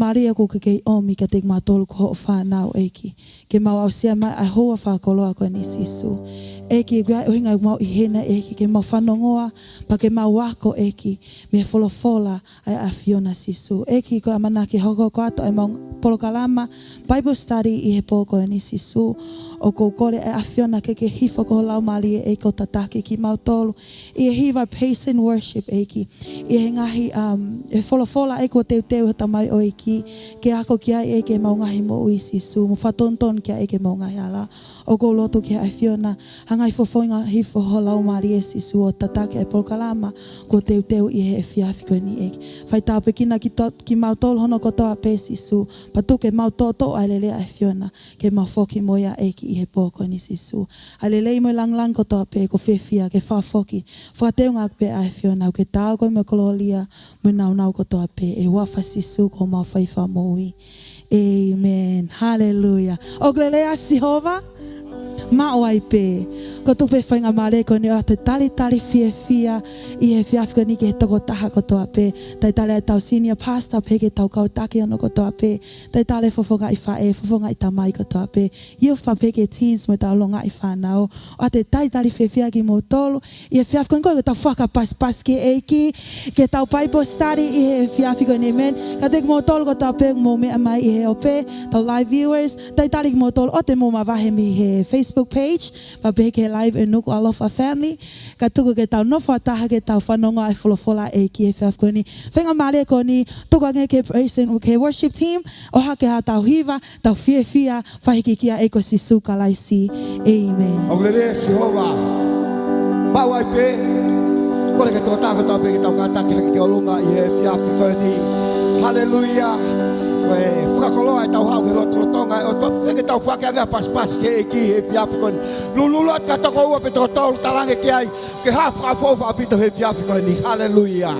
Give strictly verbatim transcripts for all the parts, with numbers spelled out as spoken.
mālie ʻoku ke kei ʻomi kiate kimautolu ko hoʻo fānau ʻEiki, ke mau aʻusia mai ʻa e houa fakakoloa ko eni Sīsū. ʻEiki, ko e ʻuhinga ʻoku mau ʻi heni ʻEiki, ke mau fanongoa, pea ke mau ako ʻEiki mei he folofola ʻa e ʻAfiona Sīsū. ʻEiki, ko e ʻamanaki ke hokohoko atu ʻemau polokalama Bible study ʻi he pō ko eni Sīsū. ʻOku ou kole ʻe ʻAfiona ke ke hifo ko ho Laumālie ʻEiki ʻo tataki kimautolu ʻi he hiva praise and worship ʻEiki, ʻi he ngaahi, um, he folofola ʻEiki kuo teuteu ʻe he tamaioʻeiki ke ako ki ai ʻEiki ʻemau ngaahi moʻui Sīsū, mo fakatonutonu ki ai ʻEiki ʻemau ngaahi ala. ʻOku ou lotu ki he ʻAfiona, hanga ʻo fofonga hifo ho Laumālie Sīsū ʻo tataki ʻa e polokalama kuo teuteu ʻi he efiafi ko eni ʻEiki. Fai tāpuekina ki to-, kimautolu hono kotoa pē Sīsū, pea tuku ke mau toʻotoʻo ʻa e lelei ʻa e ʻAfiona, ke mau foki mo ia ʻEiki ʻi he pō ko eni Sīsū. ʻA e lelei mo e lāngilangi kotoa pē ʻoku fiefia ke fakafoki, fakateunga pē ʻa e ʻAfiona, ʻoku ke taau koe mo e kolōlia mo e nāunau kotoa pē, ʻi he huafa Sīsū ko homau faifakamoʻui. ʻĒmeni. Haleluia. ʻOku lelei ʻa Sihova? Maʻu ai pē. Ko e tuku pē faingamālie ko eni ʻo ʻoatu e talitali fiefia ʻi he efiafi ko eni ki he tokotaha kotoa pē. Talitali ʻetau senior pastor pea ki heʻetau kau taki hono kotoa pē. Talitali e fofongaʻi faʻē, fofongaʻi tamai kotoa pē. Youth pea pehē ki he teens mo ʻetau longaʻi fānau. ʻOatu e talitali fiefia kimoutolu ʻi he efiafi ko eni, ko ʻetau fakapasipasi ki he ʻEiki, ki heʻetau Bible study ʻi he efiafi ko eni, ʻēmeni. Kiate kimoutolu kotoa pē ʻoku mou meʻa mai ʻi he ope, ʻetau live viewers, talitali kimoutolu ʻoku mou mavahe mei he Facebook page, pea pehē ki he live ʻa e Nukuʻalofa family. Ka tuku ke tau nofo fakataha ke tau fanongo ʻa e folofola ʻa e ʻEiki he efiafi ko eni. Faingamālie ko eni, tuku ange ki he praise and, ki he worship team, ʻohake haʻatau hiva, tau fiefia, fai hiki kia ʻEiki ko Sīsū Kalaisi. ʻĒmeni. ʻOku lelei ʻa Sihova. Maʻu ai pē. Kole ki he tokotaha kotoa pē ke tau kātaki hake ki ʻolunga ʻi he efiafi ko eni. Haleluia. Ko e fakakoloa ʻetau haʻu ki he lotolotonga ʻo e ʻOtua, pea ke tau fakaʻaongaʻi e pasipasi ki he ʻEiki he efiafi ko eni. Lulululu atu ki he toko ua pe toko tolu, talaange ki ai ke haʻu fakaʻofoʻofa ʻaupito he efiafi ko eni. Haleluia.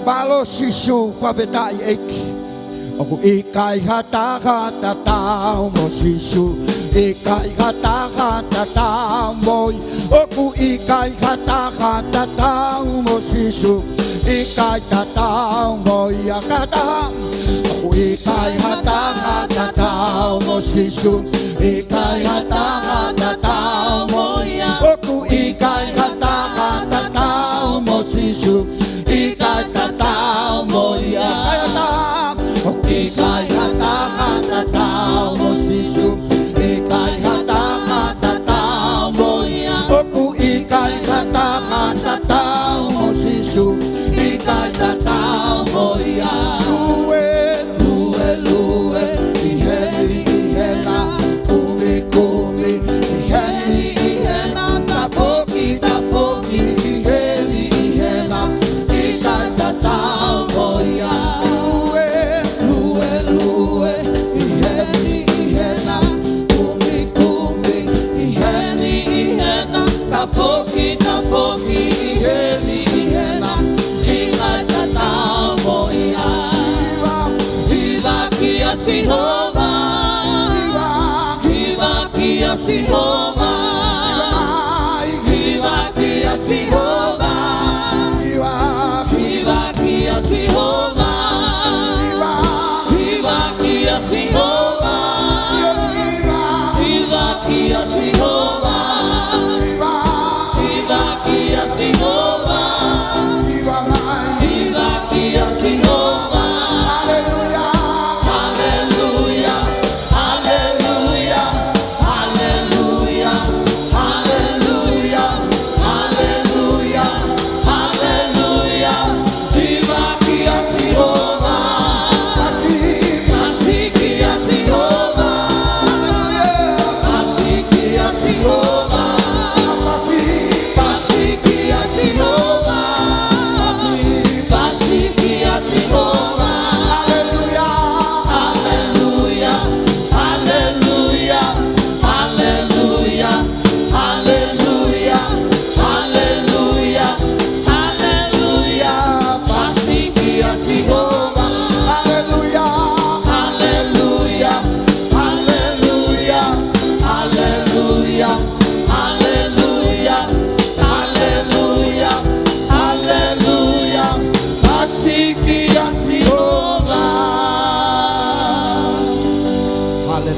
Mālō Sīsū, fakafetaʻi ʻEiki. ʻOku ʻikai ha taha tatau mo Sīsū, ʻikai ha taha tatau mo ia. ʻOku ʻikai ha taha tatau mo Sīsū, ʻikai tatau mo ia ha taha. ʻOku ʻikai ha taha tatau mo Sīsū, ʻikai ha taha tatau mo ia. ʻOku ʻikai ha taha tatau mo Sīsū, ʻikai tatau mo ia ha taha. ʻOku ʻikai ha taha tatau mo Sīsū, ʻikai ha taha tatau mo ia. ʻOku ʻikai ha taha tatau mo Sīsū, ʻikai tatau mo ia. Lue, lue, lue, ʻi heni, ʻi hena, kumi, kumi, ʻi heni, ʻi hena, tafoki, tafoki, ʻi heni, ʻi hena, ʻikai tatau mo ia. Lue, lue, lue, ʻi heni, ʻi hena, kumi, kumi, ʻi heni, ʻi hena, tafoki, tafoki, ʻi heni, ʻi hena, ʻikai tatau mo ia. Hiva, hiva kia Sihova. Hiva, hiva kia Sihova. Hiva, hiva kia Sihova. Hiva, hiva kia Sihova. Hiva, hiva kia Sihova. Hiva, hiva kia Sihova. Hiva, hiva kia Sihova. Hiva, hiva kia Sihova. Haleluia, haleluia, haleluia, haleluia.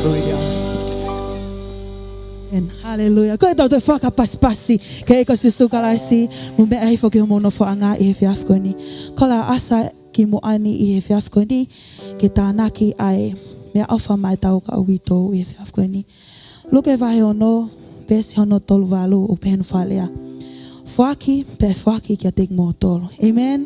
Haleluia. Haleluia. Ko e tau toe fakapasipasi ki he ʻEiki ko Sīsū Kalaisi, mo e meʻa hifo ki hoʻomou nofoʻanga ʻi he efiafi ko eni. Kole ʻa ʻAsa ki muʻa ni ʻi he efiafi ko eni, ke tānaki ʻa e meʻaʻofa maʻa e kau uitou ʻi he efiafi ko eni. Luke vahe ono, veesi hono tolu valu, ʻoku pehē hono fakalea: Foaki, pea ʻe foaki kiate kimoutolu. ʻĒmeni.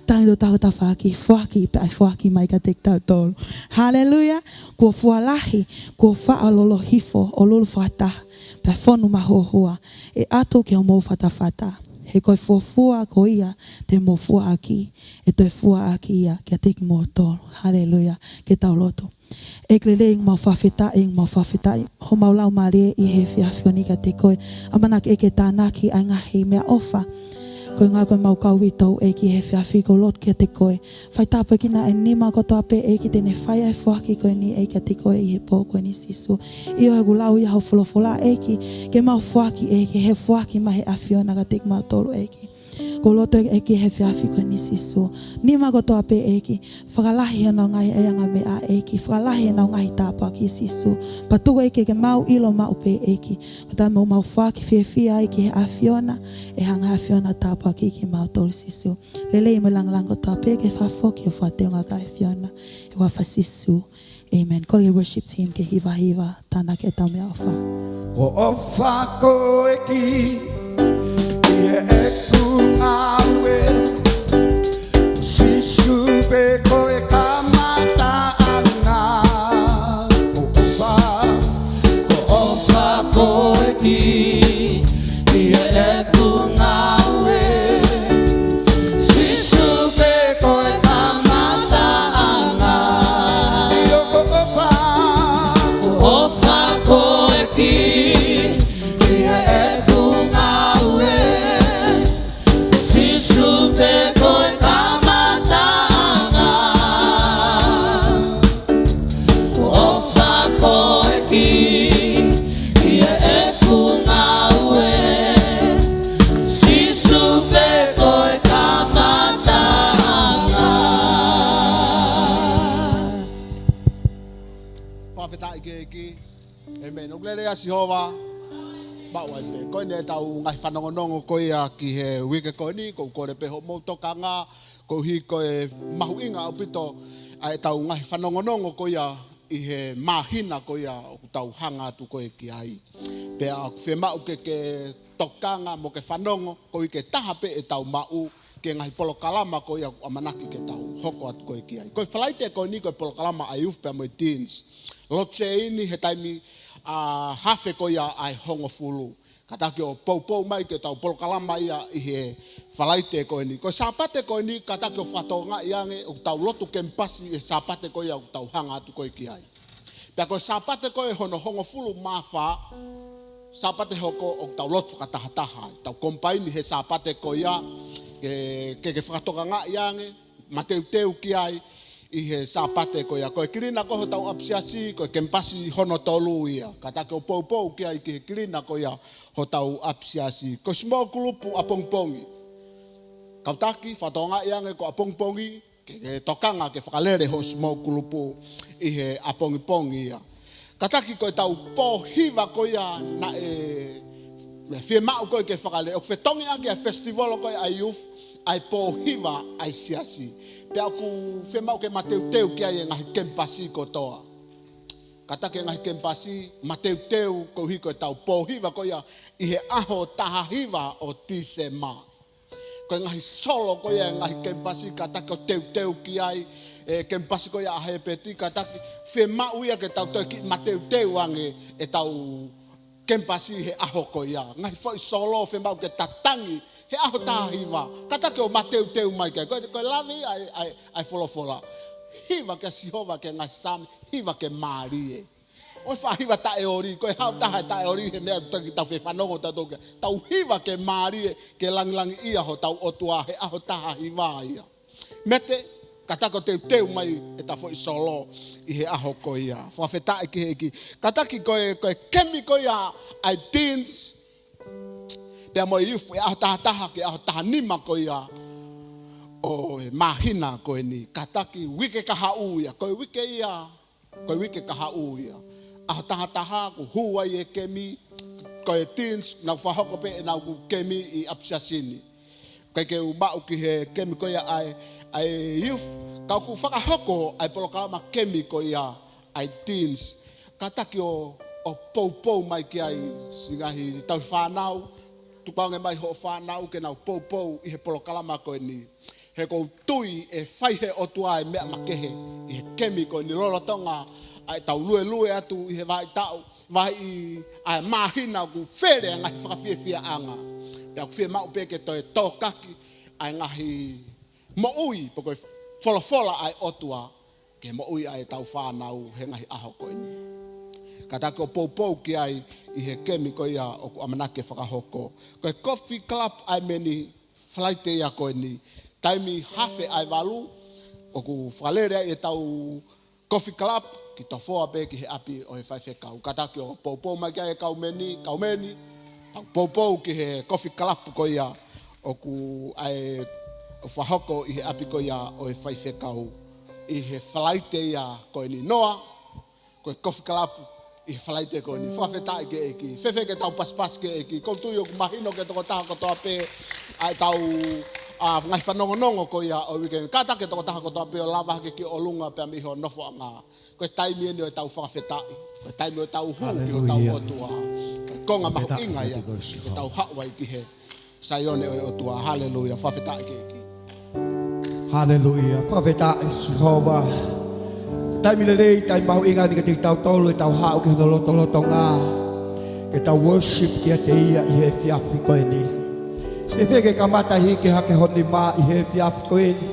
Tali ʻo taha tafaʻaki, foaki, pea ʻe foaki mai kiate kitautolu. Haleluia. Kuo fua lahi, kuo faʻa lolo hifo ʻo lulu fakataha, pea fonu mahuohua, ʻe ʻatu ki hoʻomou fatafata. He ko e fuofua ko ia te mou fua ʻaki, ʻe toe fua ʻaki ia kiate kimoutolu. Haleluia. Ke tau lotu. ʻEiki lelei, ʻoku mau fakafetaʻi, ʻoku mau fakafetaʻi homau laumālie ʻi he efiafi ko eni kiate koe. ʻAmanaki ʻEiki ke tānaki ʻa e ngaahi meʻaʻofa ko e ngāue ʻa homau kau uitou ʻEiki he efiafi, ʻoku ou lotu kiate koe. Fai tāpuekina ʻa e nima kotoa pē ʻEiki te ne fai ʻa e foaki ko eni ʻEiki kiate koe ʻi he pō ko eni Sīsū. ʻIo, he ʻoku lau ia ho folofola ʻEiki, ke mau foaki ʻEiki, he foaki mai he ʻAfiona kiate kimautolu ʻEiki. ʻOku ou lotu ʻEiki he efiafi ko eni Sīsū. Nima kotoa pē ʻEiki, fakalahi honau ngaahi ʻaiʻanga meʻa ʻEiki, fakalahi honau ngaahi tāpuaki Sīsū. Pea tuku ʻEiki ke mau ʻilo maʻu pē ʻEiki, ko e taimi ʻoku mau foaki fiefia ai ki he ʻAfiona, ʻe hanga ʻe he ʻAfiona ʻo tāpuakiʻi kimautolu Sīsū. Lelei mo e lāngilangi kotoa pē ke fakafoki ʻo fakateunga ki he ʻAfiona. ʻI he huafa Sīsū. ʻĒmeni. Kole ki he worship team ke hivahiva, tānaki ʻetau meʻaʻofa. Ko e ʻofa ko e kī ʻi heʻeku ngāue, Sīsū pē ko e kamataʻanga. Ko e ʻofa, ko e ʻofa ko e kī ʻi heʻeku ngāue, Sīsū pē ko e kamataʻanga. ʻIo, ko e ʻofa, ko e ʻofa ko e kī ʻi heʻeku ngāue, Sīsū pē ko e kamataʻanga. Ko e ʻofa ko e kī ʻi heʻeku ngāue, Sīsū pē ko e kamataʻanga. Fakafetaʻi ki he ʻEiki. ʻĒmeni. ʻOku lelei ʻa Sihova. Maʻu ai pē. Ko eni ʻetau ngaahi fanongonongo ko ia ki he uike ko eni, ʻoku ou kole pē hoʻomou tokanga, koeʻuhi ko e mahuʻinga ʻaupito ʻa ʻetau ngaahi fanongonongo ko ia ʻi he māhina ko ia ʻoku tau hanga atu ko ē ki ai. Pea ʻoku fiemaʻu ke ke tokanga mo ke fanongo, koeʻuhi ko e taha pē ʻetau maʻu ki he ngaahi polokalama ko ia ʻoku ʻamanaki ke tau hoko atu ko ē ki ai. Ko e Falaite ko eni ko e polokalama ʻa e youth pea mo e teens. Lotu sēini he taimi ʻa hafe ko ia ʻa e hongofulu. Kātaki ʻo poupou mai ke tau polokalama ia ʻi he Falaite ko eni. Ko e Sāpate ko eni, kātaki ʻo fakatokangaʻi ange ʻoku tau lotu kemipasi ʻi he Sāpate ko ia ʻoku tau hanga atu ko ē ki ai. Pea ko e Sāpate ko ē hono hongofulu mā fā, Sāpate hoko ʻoku tau lotu fakatahataha ai. Tau combine he Sāpate ko ia, ke, ke, ke fakatokangaʻi ange, mateuteu ki ai ʻi he Sāpate ko ia. Ko e kilina ko ē hotau ʻapisiasi, ko e kemipasi hono tolu ia. Kātaki ʻo poupou ki ai ki he kilina ko ia hotau ʻapisiasi. Ko e small group ʻapongipongi. Kātaki, fakatokangaʻi ange ko ʻapongipongi, ke, ke tokanga ke fakalele ho small group ʻi he ʻapongipongi ia. Kātaki ko ʻetau pō hiva ko ia naʻe, naʻe fiemaʻu ko ē ke fakalele. ʻOku fetongi ʻaki ʻa e festival ko ē ʻa e youth, ʻa e pō hiva ʻa e siasi. Pea ʻoku fiemaʻu ke mateuteu ki ai e ngaahi kemipasi kotoa. Kātaki e ngaahi kemipasi, mateuteu koeʻuhi ko ʻetau pō hiva ko ia ʻi he ʻaho taha hiva ʻo Tīsema. Ko e ngaahi solo ko ia e ngaahi kemipasi kātaki ʻo teuteu ki ai, e kemipasi ko ia ʻa Hepeti, kātaki fiemaʻu ia ke tau toe kiʻi mateuteu ange ʻetau kemipasi he ʻaho ko ia. Ngaahi foʻi solo fiemaʻu ke tatangi he ʻaho taha hiva. Kātaki ʻo mateuteu mai ki ai. Ko e, ko e lave ia ʻa e, ʻa e, ʻa e folofola. Hiva kia Sihova ki he ngaahi saame, hiva ke mālie. ʻOua ʻe faʻa hiva taʻeoli, ko e hā ha taha ʻe taʻeoli he meʻa ʻoku tau fefanongo tautolu ki ai. Tau hiva ke mālie, ke langilangiʻia hotau ʻOtua he ʻaho taha hiva ia. Mete, kātaki ʻo teuteu mai ʻeta foʻi solo ʻi he ʻaho ko ia. Fakafetaʻi ki he ʻEiki. Kātaki ko e, ko e kemi ko ia ʻa e teens, pea mo e youth, ʻi he ʻaho taha taha ki he ʻaho taha nima ko ia ʻo e māhina ko eni. Kātaki uike kahaʻu ia, ko e uike ia, ko e uike kahaʻu ia. ʻaho taha taha, kuo hū ai e kemi, ko e teens, nau fakahoko pē ʻenau kemi ʻi ʻapisiasi ni. ʻIkai ke u maʻu ki he kemi ko ia ʻa e, ʻa e youth, ka ʻoku fakahoko ʻa e polokalama kemi ko ia ʻa e teens. Kātaki ʻo, ʻo poupou mai ki ai siʻi ngaahi tauhi fānau, tukuange mai hoʻo fānau ke nau poupou ʻi he polokalama ko eni. He ʻoku ou tui ʻe fai he ʻOtua e meʻa makehe ʻi he kemi ko eni lolotonga ʻa ʻetau luelue atu ʻi he vahaʻa taʻu, vahaʻa māhina ʻoku fele ʻa e ngaahi fakafiefiaʻanga. Pea ʻoku fiemaʻu pē ke toe tokaki ʻa e ngaahi moʻui, pe ko e folofola ʻa e ʻOtua, ke moʻui ʻa ʻetau fānau he ngaahi ʻaho ko eni. Kātaki ʻo poupou ki ai ʻi he kemi ko ia ʻoku ʻamanaki ke fakahoko. Ko e Coffee Club ʻa e meni Falaite ia ko eni. Taimi hafe ʻa e valu, ʻoku fakalele ai ʻetau Coffee Club, ki Tofoa pē ki he ʻapi ʻo e faifekau. Kātaki ʻo poupou mai ki ai e kau meni, kau meni, ʻo poupou ki he Coffee Club ko ia ʻoku ʻai ʻo fakahoko ʻi he ʻapi ko ia ʻo e faifekau. ʻI he Falaite ia ko eni Noa, ko e Coffee Club ʻi he Falaite ko eni. Fakafetaʻi ki he ʻEiki. Fēfē ke tau pasipasi ki he ʻEiki? ʻOku ou tui ʻoku mahino ki he tokotaha kotoa pē ʻa ʻetau, ʻa, ngaahi fanongonongo ko ia ʻo e weekend. Kātaki e tokotaha kotoa pē ʻo lava hake ki ʻolunga pea mei hoʻo nofoʻanga. Ko e taimi eni ʻo ʻetau fakafetaʻi. Ko e taimi ʻo ʻetau hū ki hotau ʻOtua. Ko e konga mahuʻinga ia ke tau haʻu ai ki he Saione ʻo e ʻOtua. Haleluia. Fakafetaʻi ki he ʻEiki. Haleluia. Fakafetaʻi Sihova. Taimi lelei, taimi mahuʻinga eni kiate kitautolu ʻetau haʻu ki hono lotolotonga ke tau worship kiate ia ʻi he efiafi ko eni. Fēfē ke kamata hiki hake ho nima ʻi he efiafi ko eni?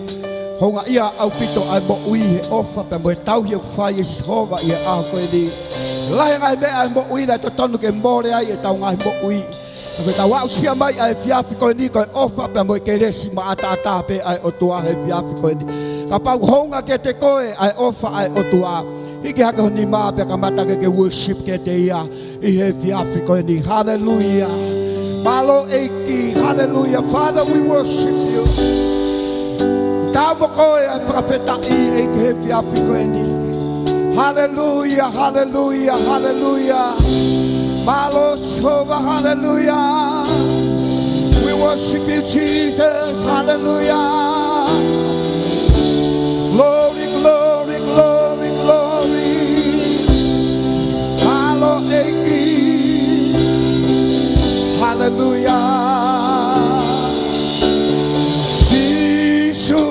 Houngaʻia ʻaupito ʻa e moʻui he ʻofa pea mo e tauhi ʻoku fai ʻe Sihova ʻi he ʻaho ko eni. Lahi e ngaahi meʻa ʻa e moʻui naʻe totonu ke mole ai ʻetau ngaahi moʻui. Ka ke tau aʻusia mai ʻa e efiafi ko eni ko e ʻofa pea mo e kelesi maʻataʻatā pē ʻa e ʻOtua he efiafi ko eni. Kapau ʻoku hounga kiate koe ʻa e ʻofa ʻa e ʻOtua, hiki hake ho nima pea kamata ke ke worship kiate ia ʻi he efiafi ko eni. Haleluia. Mālō ʻEiki. Haleluia. Father, we worship you. Tau mo koe ʻa e fakafetaʻi ʻEiki he efiafi ko eni. Haleluia, haleluia, haleluia. Mālō Sihova, haleluia. We worship you, Jesus. Haleluia. Glory, glory, glory, glory. Mālō ʻEiki. Haleluia. Sīsū,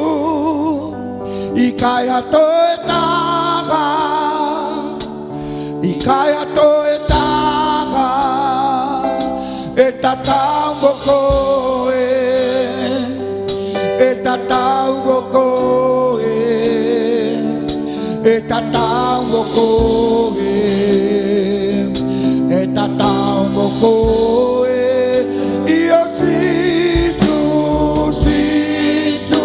ʻikai ha toe taha, ʻikai ha toe taha ʻe tatau mo koe, ʻe tatau mo koe, ʻe tatau mo koe, ʻe tatau mo koe. ʻIo Sīsū, Sīsū,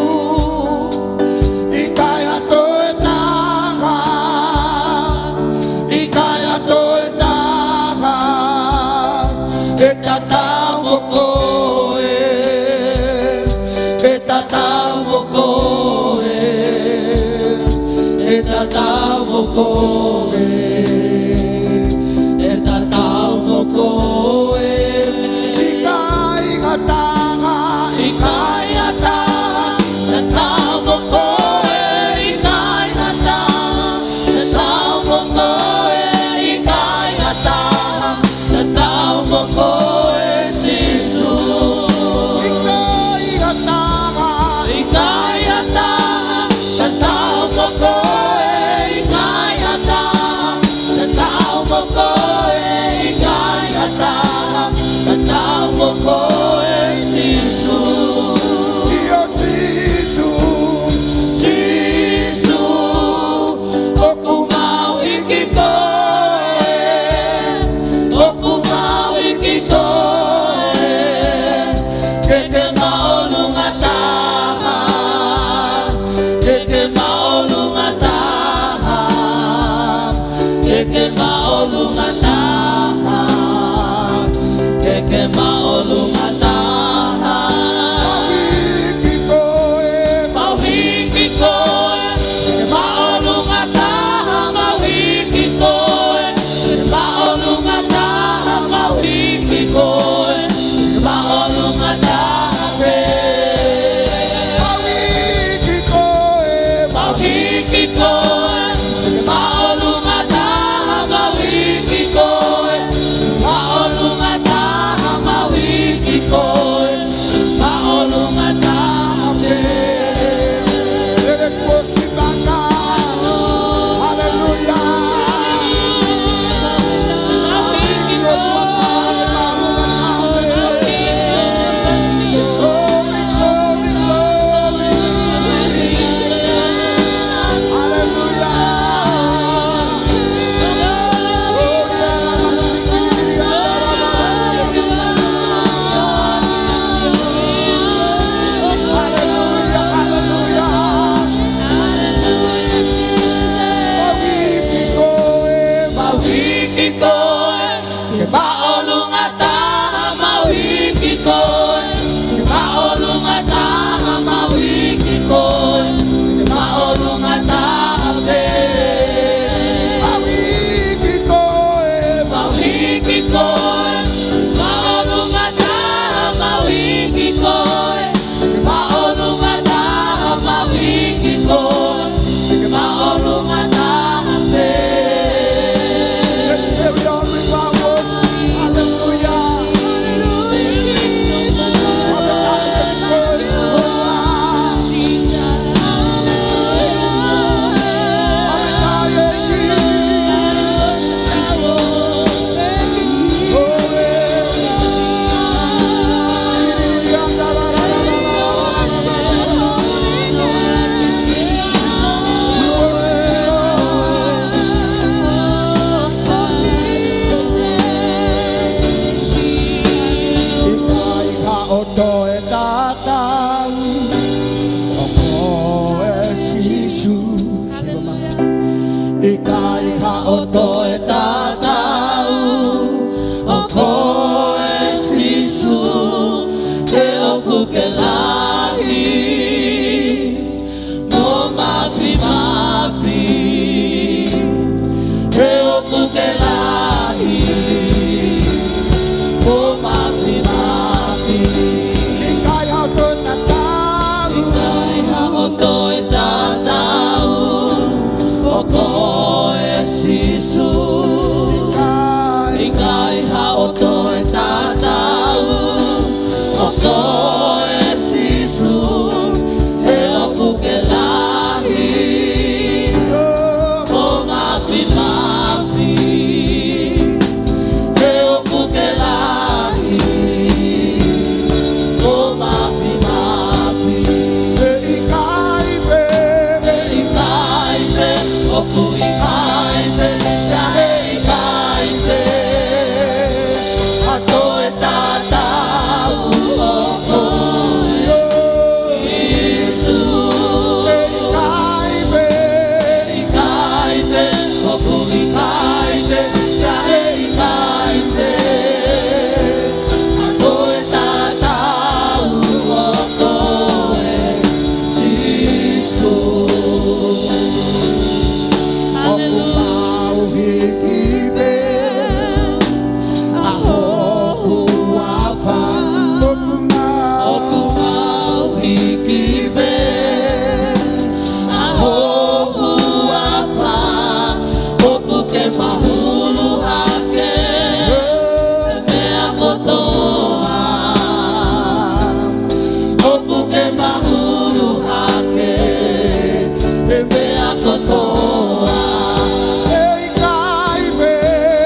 ʻikai ha toe taha, ʻikai ha toe taha ʻe tatau mo koe, ʻe tatau mo koe, ʻe tatau mo koe, ʻe tatau mo koe. ʻIkai ha taha, ʻikai ha taha tatau mo koe, ʻikai ha taha tatau mo koe, ʻikai ha taha tatau mo koe, Sīsū. ʻIkai ha taha, ʻikai ha taha tatau mo koe, ʻikai ha taha tatau mo koe, ʻikai ha taha tatau mo koe, Sīsū. ʻIo Sīsū, Sīsū, ʻoku mau hiki koe, ʻoku mau hiki koe, ke ke māʻolunga taha, ke ke māʻolunga taha, ke ke māʻolunga taha, ke ke māʻolunga taha. Mau hiki koe, mau hiki koe, ke māʻolunga taha, mau hiki koe, ʻIkai haʻo toe tatau, ʻo koe Sīsū, he ʻoku ke lahi mo māfimafi, he ʻoku ke lahi mo māfimafi. ʻIkai haʻo toe tatau, ʻikai haʻo toe tatau, ʻo koe Sīsū. ʻIkai haʻo toe tatau, ʻo koe Sīsū, he ʻoku ke lahi mo māfimafi, he ʻoku ke lahi mo māfimafi. He ʻikai pē, he ʻikai pē, ʻoku ʻikai pē, he ʻikai pē haʻo toe tatau, ʻo koe Sīsū. He ʻikai pē, he ʻikai pē, ʻoku ʻikai pē, he ʻikai pē haʻo toe tatau, ʻo koe Sīsū. ʻOku mau hiki pē ʻa ho huafa. ʻOku mau, ʻoku mau hiki pē ʻa ho huafa. ʻOku ke mahulu hake he meʻa kotoa. ʻOku ke mahulu hake he meʻa kotoa. He ʻikai pē,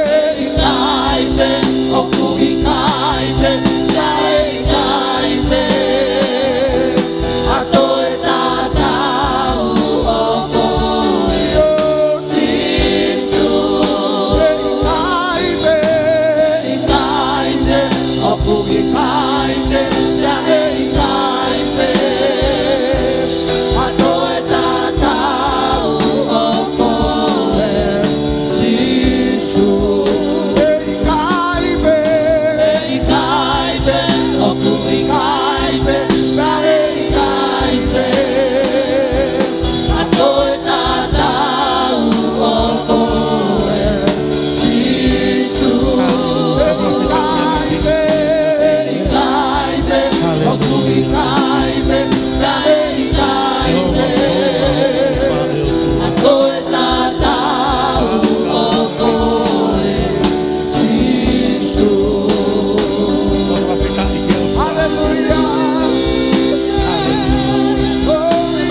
he ʻikai pē, ʻoku ʻikai pē, he ʻikai pē haʻo toe tatau, ʻo koe Sīsū. He ʻikai pē, he ʻikai pē, ʻoku ʻikai pē, he ʻikai pē haʻo toe tatau, ʻo koe Sīsū. He ʻikai pē, he ʻikai pē, ʻoku ʻikai pē, he ʻikai pē haʻo toe tatau, ʻo koe Sīsū. He ʻikai pē, he ʻikai pē, ʻoku ʻikai pē, he ʻikai pē haʻo toe tatau, ʻo koe Sīsū. Haleluia. Glory.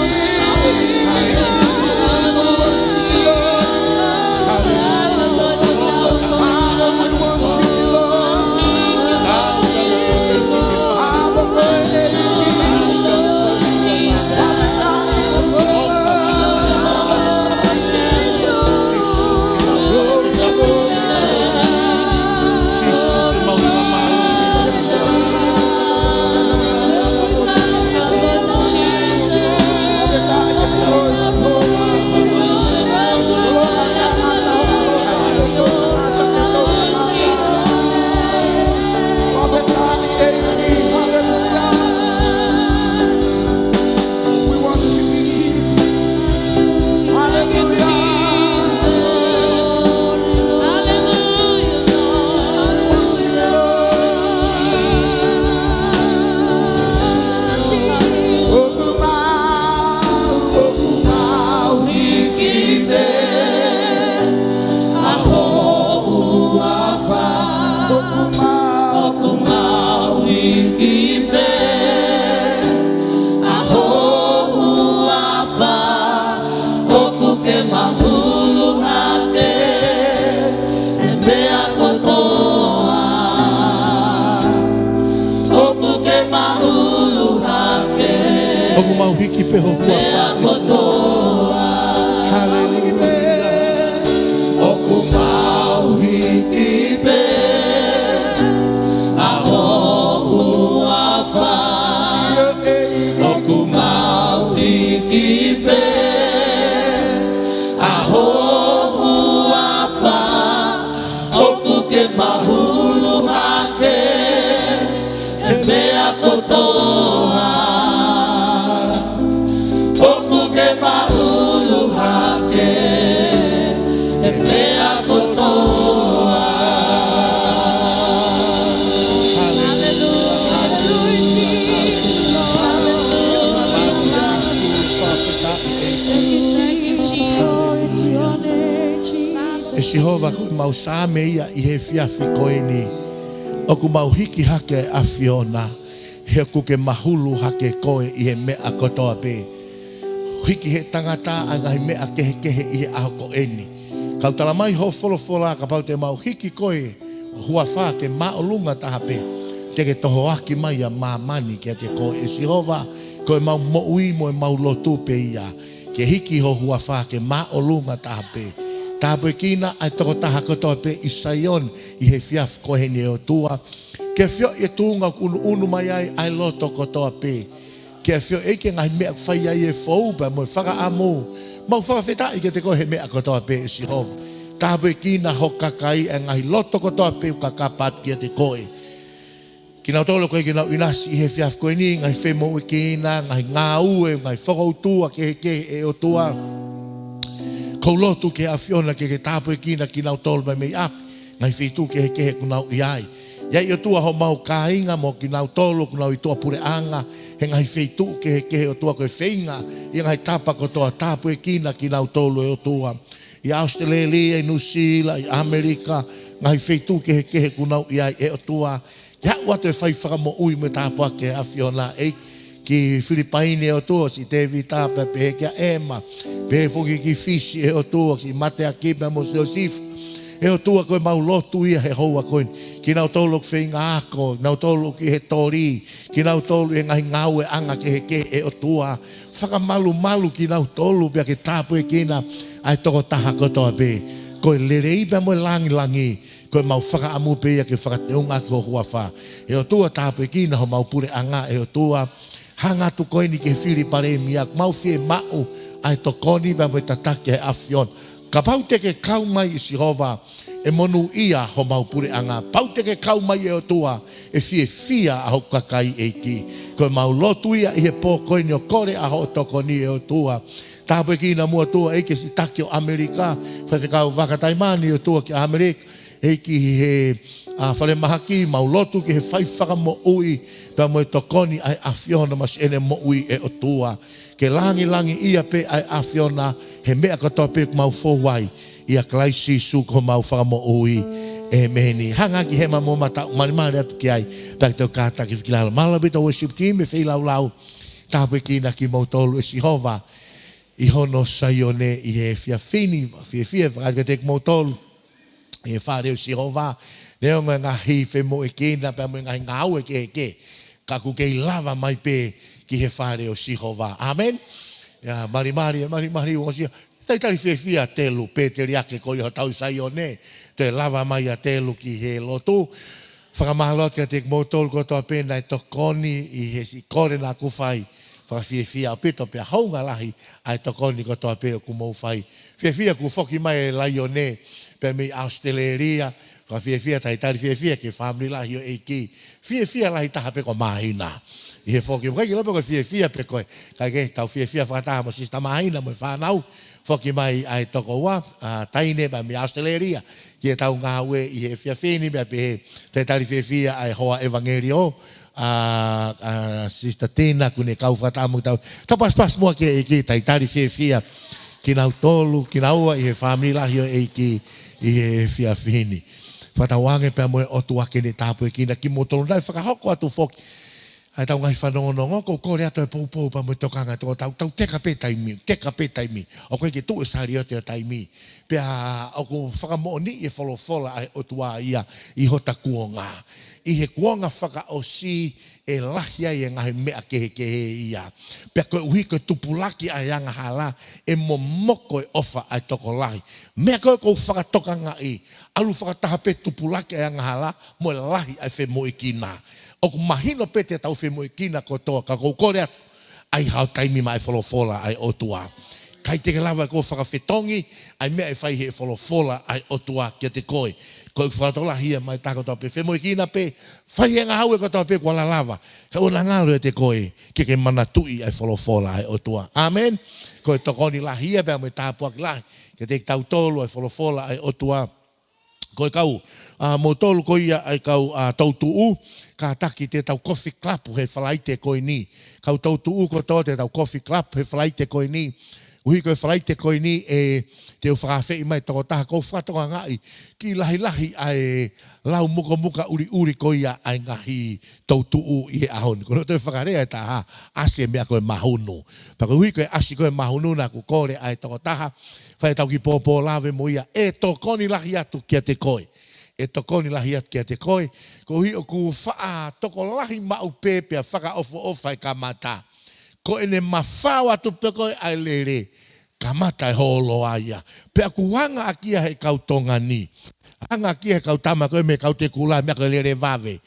We worship you, Jesus. Hallelujah. Hallelujah, Lord. We worship you, Lord. ʻOku mau, ʻoku mau hiki pē ʻa ho huafa. ʻOku mau, ʻoku mau hiki pē ʻa ho huafa. ʻOku ke mahulu hake he meʻa kotoa. ʻOku ke mahulu hake. ʻOku mau hiki pē ho huafa. Meʻa kotoa. Haleluia. ʻOku mau hiki pē ʻa ho huafa. ʻOku mau hiki pē ʻa ho ʻE Sihova, ko ʻemau Saame ia ʻi he efiafi ko eni. ʻOku mau hiki hake ʻa e ʻAfiona, he ʻoku ke mahulu hake koe ʻi he meʻa kotoa pē. Hiki he tangata ʻa e ngaahi meʻa kehekehe ʻi he ʻaho ko eni. Kau tala mai ho folofola, kapau te mau hiki koe ho huafa ke māʻolunga taha pē, te ke tohoaki mai ʻa māmani kiate koe. ʻE Sihova, ko ʻemau moʻui mo ʻemau lotu pē ia, ke hiki ho huafa ke māʻolunga taha pē. Tāpuekina ʻa e tokotaha kotoa pē ʻi Saione ʻi he efiafi ko eni, ʻe ʻOtua. Ke ʻafioʻi e tuʻunga ʻoku ʻunuʻunu mai ai ʻa e loto kotoa pē. Ke ʻafioʻi ʻEiki e ngaahi meʻa ʻoku fai ai e fou pea mo e fakaʻamu. Mau fakafetaʻi kiate koe he meʻa kotoa pē, ʻe Sihova. Tāpuekina ho kakai, ʻa e ngaahi loto kotoa pē ʻoku kakapa atu kiate koe. Kinautolu ko ē ʻoku nau ʻinasi ʻi he efiafi ko eni, ngaahi femoʻuekina, ngaahi ngāue, ngaahi fokoutua kehekehe, ʻe ʻOtua. Kau lotu ki he ʻAfiona ke ke tāpuekina kinautolu mai mei ʻapi, ngaahi feituʻu kehekehe ʻoku nau ʻi ai. ʻI ai, ʻe ʻOtua, homau kāinga mo kinautolu ʻoku nau ʻi tuʻapuleʻanga he ngaahi feituʻu kehekehe, ʻe ʻOtua, ko e feinga ʻi he ngaahi tapa kotoa, tāpuekina kinautolu, ʻe ʻOtua. ʻI ʻAositelēlia, ʻi Nuʻusila, ʻi ʻAmelika, ngaahi feituʻu kehekehe ʻoku nau ʻi ai, ʻe ʻOtua. Ke aʻu atu e fai fakamoʻui mo e tāpuaki ʻa e ʻAfiona, ʻEiki, ki Filipaine, ʻe ʻOtua, siʻi Tēvita pea pehē kia ʻEma, pehē foki ki Fisi, ʻe ʻOtua, siʻi Mateaki pea mo Siosifa. ʻE ʻOtua, ko ʻemau lotu ia he houa ko eni. Kinautolu ʻoku feinga ako, kinautolu ʻoku ʻi he toli, kinautolu ʻi he ngaahi ngāueʻanga kehekehe, ʻe ʻOtua. Fakamalumalu kinautolu pea ke tāpuekina ʻa e tokotaha kotoa pē. Ko e lelei pea mo e langilangi, ko ʻemau fakaʻamu pē ia ke fakateunga ʻaki ho huafa. ʻE ʻOtua, tāpuekina homau puleʻanga, ʻe ʻOtua. Hanga atu ko eni ki he fili palēmia, ʻoku mau fiemaʻu ʻa e tokoni pea mo e tataki ʻa e ʻAfiona. Kapau te ke kau mai, ʻe Sihova, ʻe monūʻia homau puleʻanga. Pau te ke kau mai, ʻe ʻOtua, ʻe fiefia ʻa hoku kakai, ʻEiki. Ko ʻemau lotu ia ʻi he pō ko eni ʻo kole ʻa hoʻo tokoni, ʻe ʻOtua. Tāpuekina muʻa, ʻOtua, ʻEiki, siʻi taki ʻo ʻAmelika, Faifekau Vakataimani, ʻe ʻOtua, ki ʻAmelika, ʻEiki, he, ʻa, falemahaki, mau lotu ki he fai fakamoʻui pea mo e tokoni ʻa e ʻAfiona maʻa ʻene moʻui, ʻe ʻOtua. Ke langilangiʻia pē ʻa e ʻAfiona he meʻa kotoa pē ʻoku mau fou ai, ʻia Kalaisi Sīsū ko homau Fakamoʻui. ʻEmeni. Hanga ki he mamo mata, malimali atu ki ai, pea ke tau kātaki fakilalo. Mālō ʻaupito worship team, e feilaulau. Tāpuekina kimoutolu, ʻe Sihova, ʻi hono Saione ʻi he efiafi ni. Fiefia, fakakātaki kimoutolu ʻi he fale ʻo Sihova. Neongo e ngaahi femoʻuekina pea mo e ngaahi ngāue kehekehe, ka ʻoku kei lava mai pē ki he fale ʻo Sihova. ʻĀmeni. ʻIa, malimali, malimali, ʻosi ia. Talitali fiefia Telu, pēteliake ko ia hotau Saione. Toe lava mai ʻa Telu ki he lotu. Fakamālō atu kiate kimoutolu kotoa pē naʻe tokoni ʻi he siʻi kole naʻá ku fai. Fakafiefia ʻaupito pea hounga lahi ʻa e tokoni kotoa pē ʻoku mou fai. Fiefia kuo foki mai e Laione pea mei ʻAositelēlia. Fakafiefia, talitali fiefia ki he fāmili lahi ʻo e ʻEiki. Fiefia lahi taha pē ko Māhina ʻi he foki mai. ʻIkai ke ʻilo pe ko e fiefia pē ko ē, kae kehe, tau fiefia fakataha mo Sisitā Māhina mo e fānau. Foki mai ʻa e tokoua, ʻa, taʻahine pea mei ʻAositelēlia ki heʻetau ngāue ʻi he efiafi ni, pea pehē, talitali fiefia ʻa e hoa ʻevangeliō, ʻa, ʻa Sisitā Tina, ʻoku ne kau fakataha mo kitautolu. Tau pasipasi muʻa ki he ʻEiki, talitali fiefia kinautolu, kinaua ʻi he fāmili lahi ʻo e ʻEiki ʻi he efiafi ni. Fakatauange pea mo e ʻOtua ke ne tāpuekina kimoutolu naʻe fakahoko atu foki ʻa ʻetau ngaahi fanongonongo. ʻOku ou kole atu e poupou pea mo e tokanga ʻa e tokotaha, tau teka pē taimi, teka pē taimi. ʻOku ʻikai ke tuʻu e saliote ʻo taimi. Pea ʻoku fakamoʻoniʻi e folofola ʻa e ʻOtua ia ʻi hota kuonga. ʻI he kuonga fakaʻosi ʻe lahi ai e ngaahi meʻa kehekehe ia. Pea koeʻuhi ko e tupulaki ʻa e angahala, ʻe momoko e ʻofa ʻa e tokolahi. Meʻa ko ē ʻoku ou fakatokangaʻi, ʻalu fakataha pē tupulaki ʻa e angahala mo e lahi ʻa e femoʻuekina. ʻOku mahino pē te tau femoʻuekina kotoa, ka ʻoku ou kole atu, ʻai haʻo taimi maʻa e folofola ʻa e ʻOtua. ʻIkai te ke lava ʻe koe ʻo fakafetongi ʻa e meʻa ʻe fai ʻe he folofola ʻa e ʻOtua kiate koe. Ko e fakatokolahi ia maʻa e taha kotoa pē, femoʻuekina pē, fai e ngāue kotoa pē kuo ala lava. He ʻoua naʻa ngalo ʻiate koe ke ke manatuʻi ʻa e folofola ʻa e ʻOtua. ʻĀmeni. Ko e tokoni lahi ia pea mo e tāpuaki lahi kiate kitautolu ʻa e folofola ʻa e ʻOtua. Ko e kau, ʻa, moutolu ko ia ʻa e kau, ʻa, toutuʻu, kātaki te tau kofi kalapu he Falaite ko eni. Kau toutuʻu kotoa, te tau kofi kalapu he Falaite ko eni. ʻUhi ko e Falaite ko eni ʻe te u fakaafeʻi mai tokotaha, ʻoku ou fakatokangaʻi kiʻi lahilahi ʻa e lau mukamuka ʻuliʻuli ko ia ʻa e ngaahi toutuʻu ʻi he ʻaho ni. Ko hono toe fakalea ʻe taha, ʻasi e meʻa ko e mahunu. Pea koeʻuhi ko e ʻasi ko e mahunu naʻa ku kole ʻa e tokotaha, fai ʻetau kiʻi pōpō lave mo ia, ʻe tokoni lahi atu kiate koe. ʻE tokoni lahi atu kiate koe, koeʻuhi ʻoku faʻa tokolahi maʻu pē pea fakaʻofoʻofa e kamata. Ko ʻene mafao atu pē ko ē ʻa e lele, kamata e hōloa ia. Pea ʻoku anga ʻaki ia he kau Tonga ni. Anga ʻaki ia he kau tama ko ē mei he kau Tekula, meʻa ko e lele vave.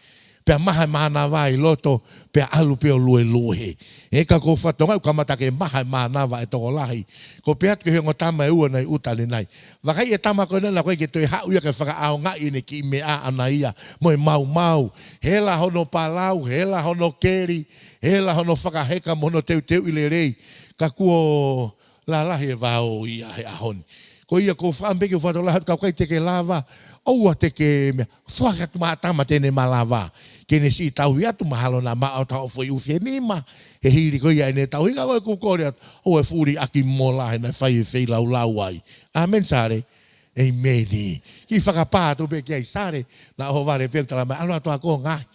Pea maha e mānava ʻi loto, pea ʻalu pē ʻo luelue. ʻE ka ʻoku ou fakatokangaʻi ʻoku kamata ke maha e mānava e tokolahi. Ko e pehē atu ki he ongo tama ʻe ua naʻe ʻuta ʻanenai. Vakai e tama ko ena naʻe ʻikai ke toe haʻu ia ke fakaʻaongaʻi ʻene kiʻi meʻa ʻana ia mo e maumau. Hela hono palau, hela hono keli, hela hono fakaheka mo hono teuteuʻi lelei. Ka kuo lalahi e vao ia he ʻaho ni. Ko ia ʻoku ou fakaʻamu pē ke u fakatokolahi atu ka ʻoku ʻikai te ke lava, ʻoua te ke meʻa, foaki atu maʻa tama te ne malava. Ke ne siʻi tauhi atu mahalo naʻa maʻu ʻa e taha ʻo foʻi ʻufi ʻe nima, he hili ko ia ʻene tauhi ka ko e ʻoku ou kole atu, ʻoua ʻe fuli ʻaki mola he naʻe fai e feilaulau ai. ʻĀmeni, Sale. ʻĒmeni. Kiʻi fakapā atu pē ki ai Sale, naʻa ʻohovale pē ʻoku tala mai, ʻalu atu ʻa ko ngahi.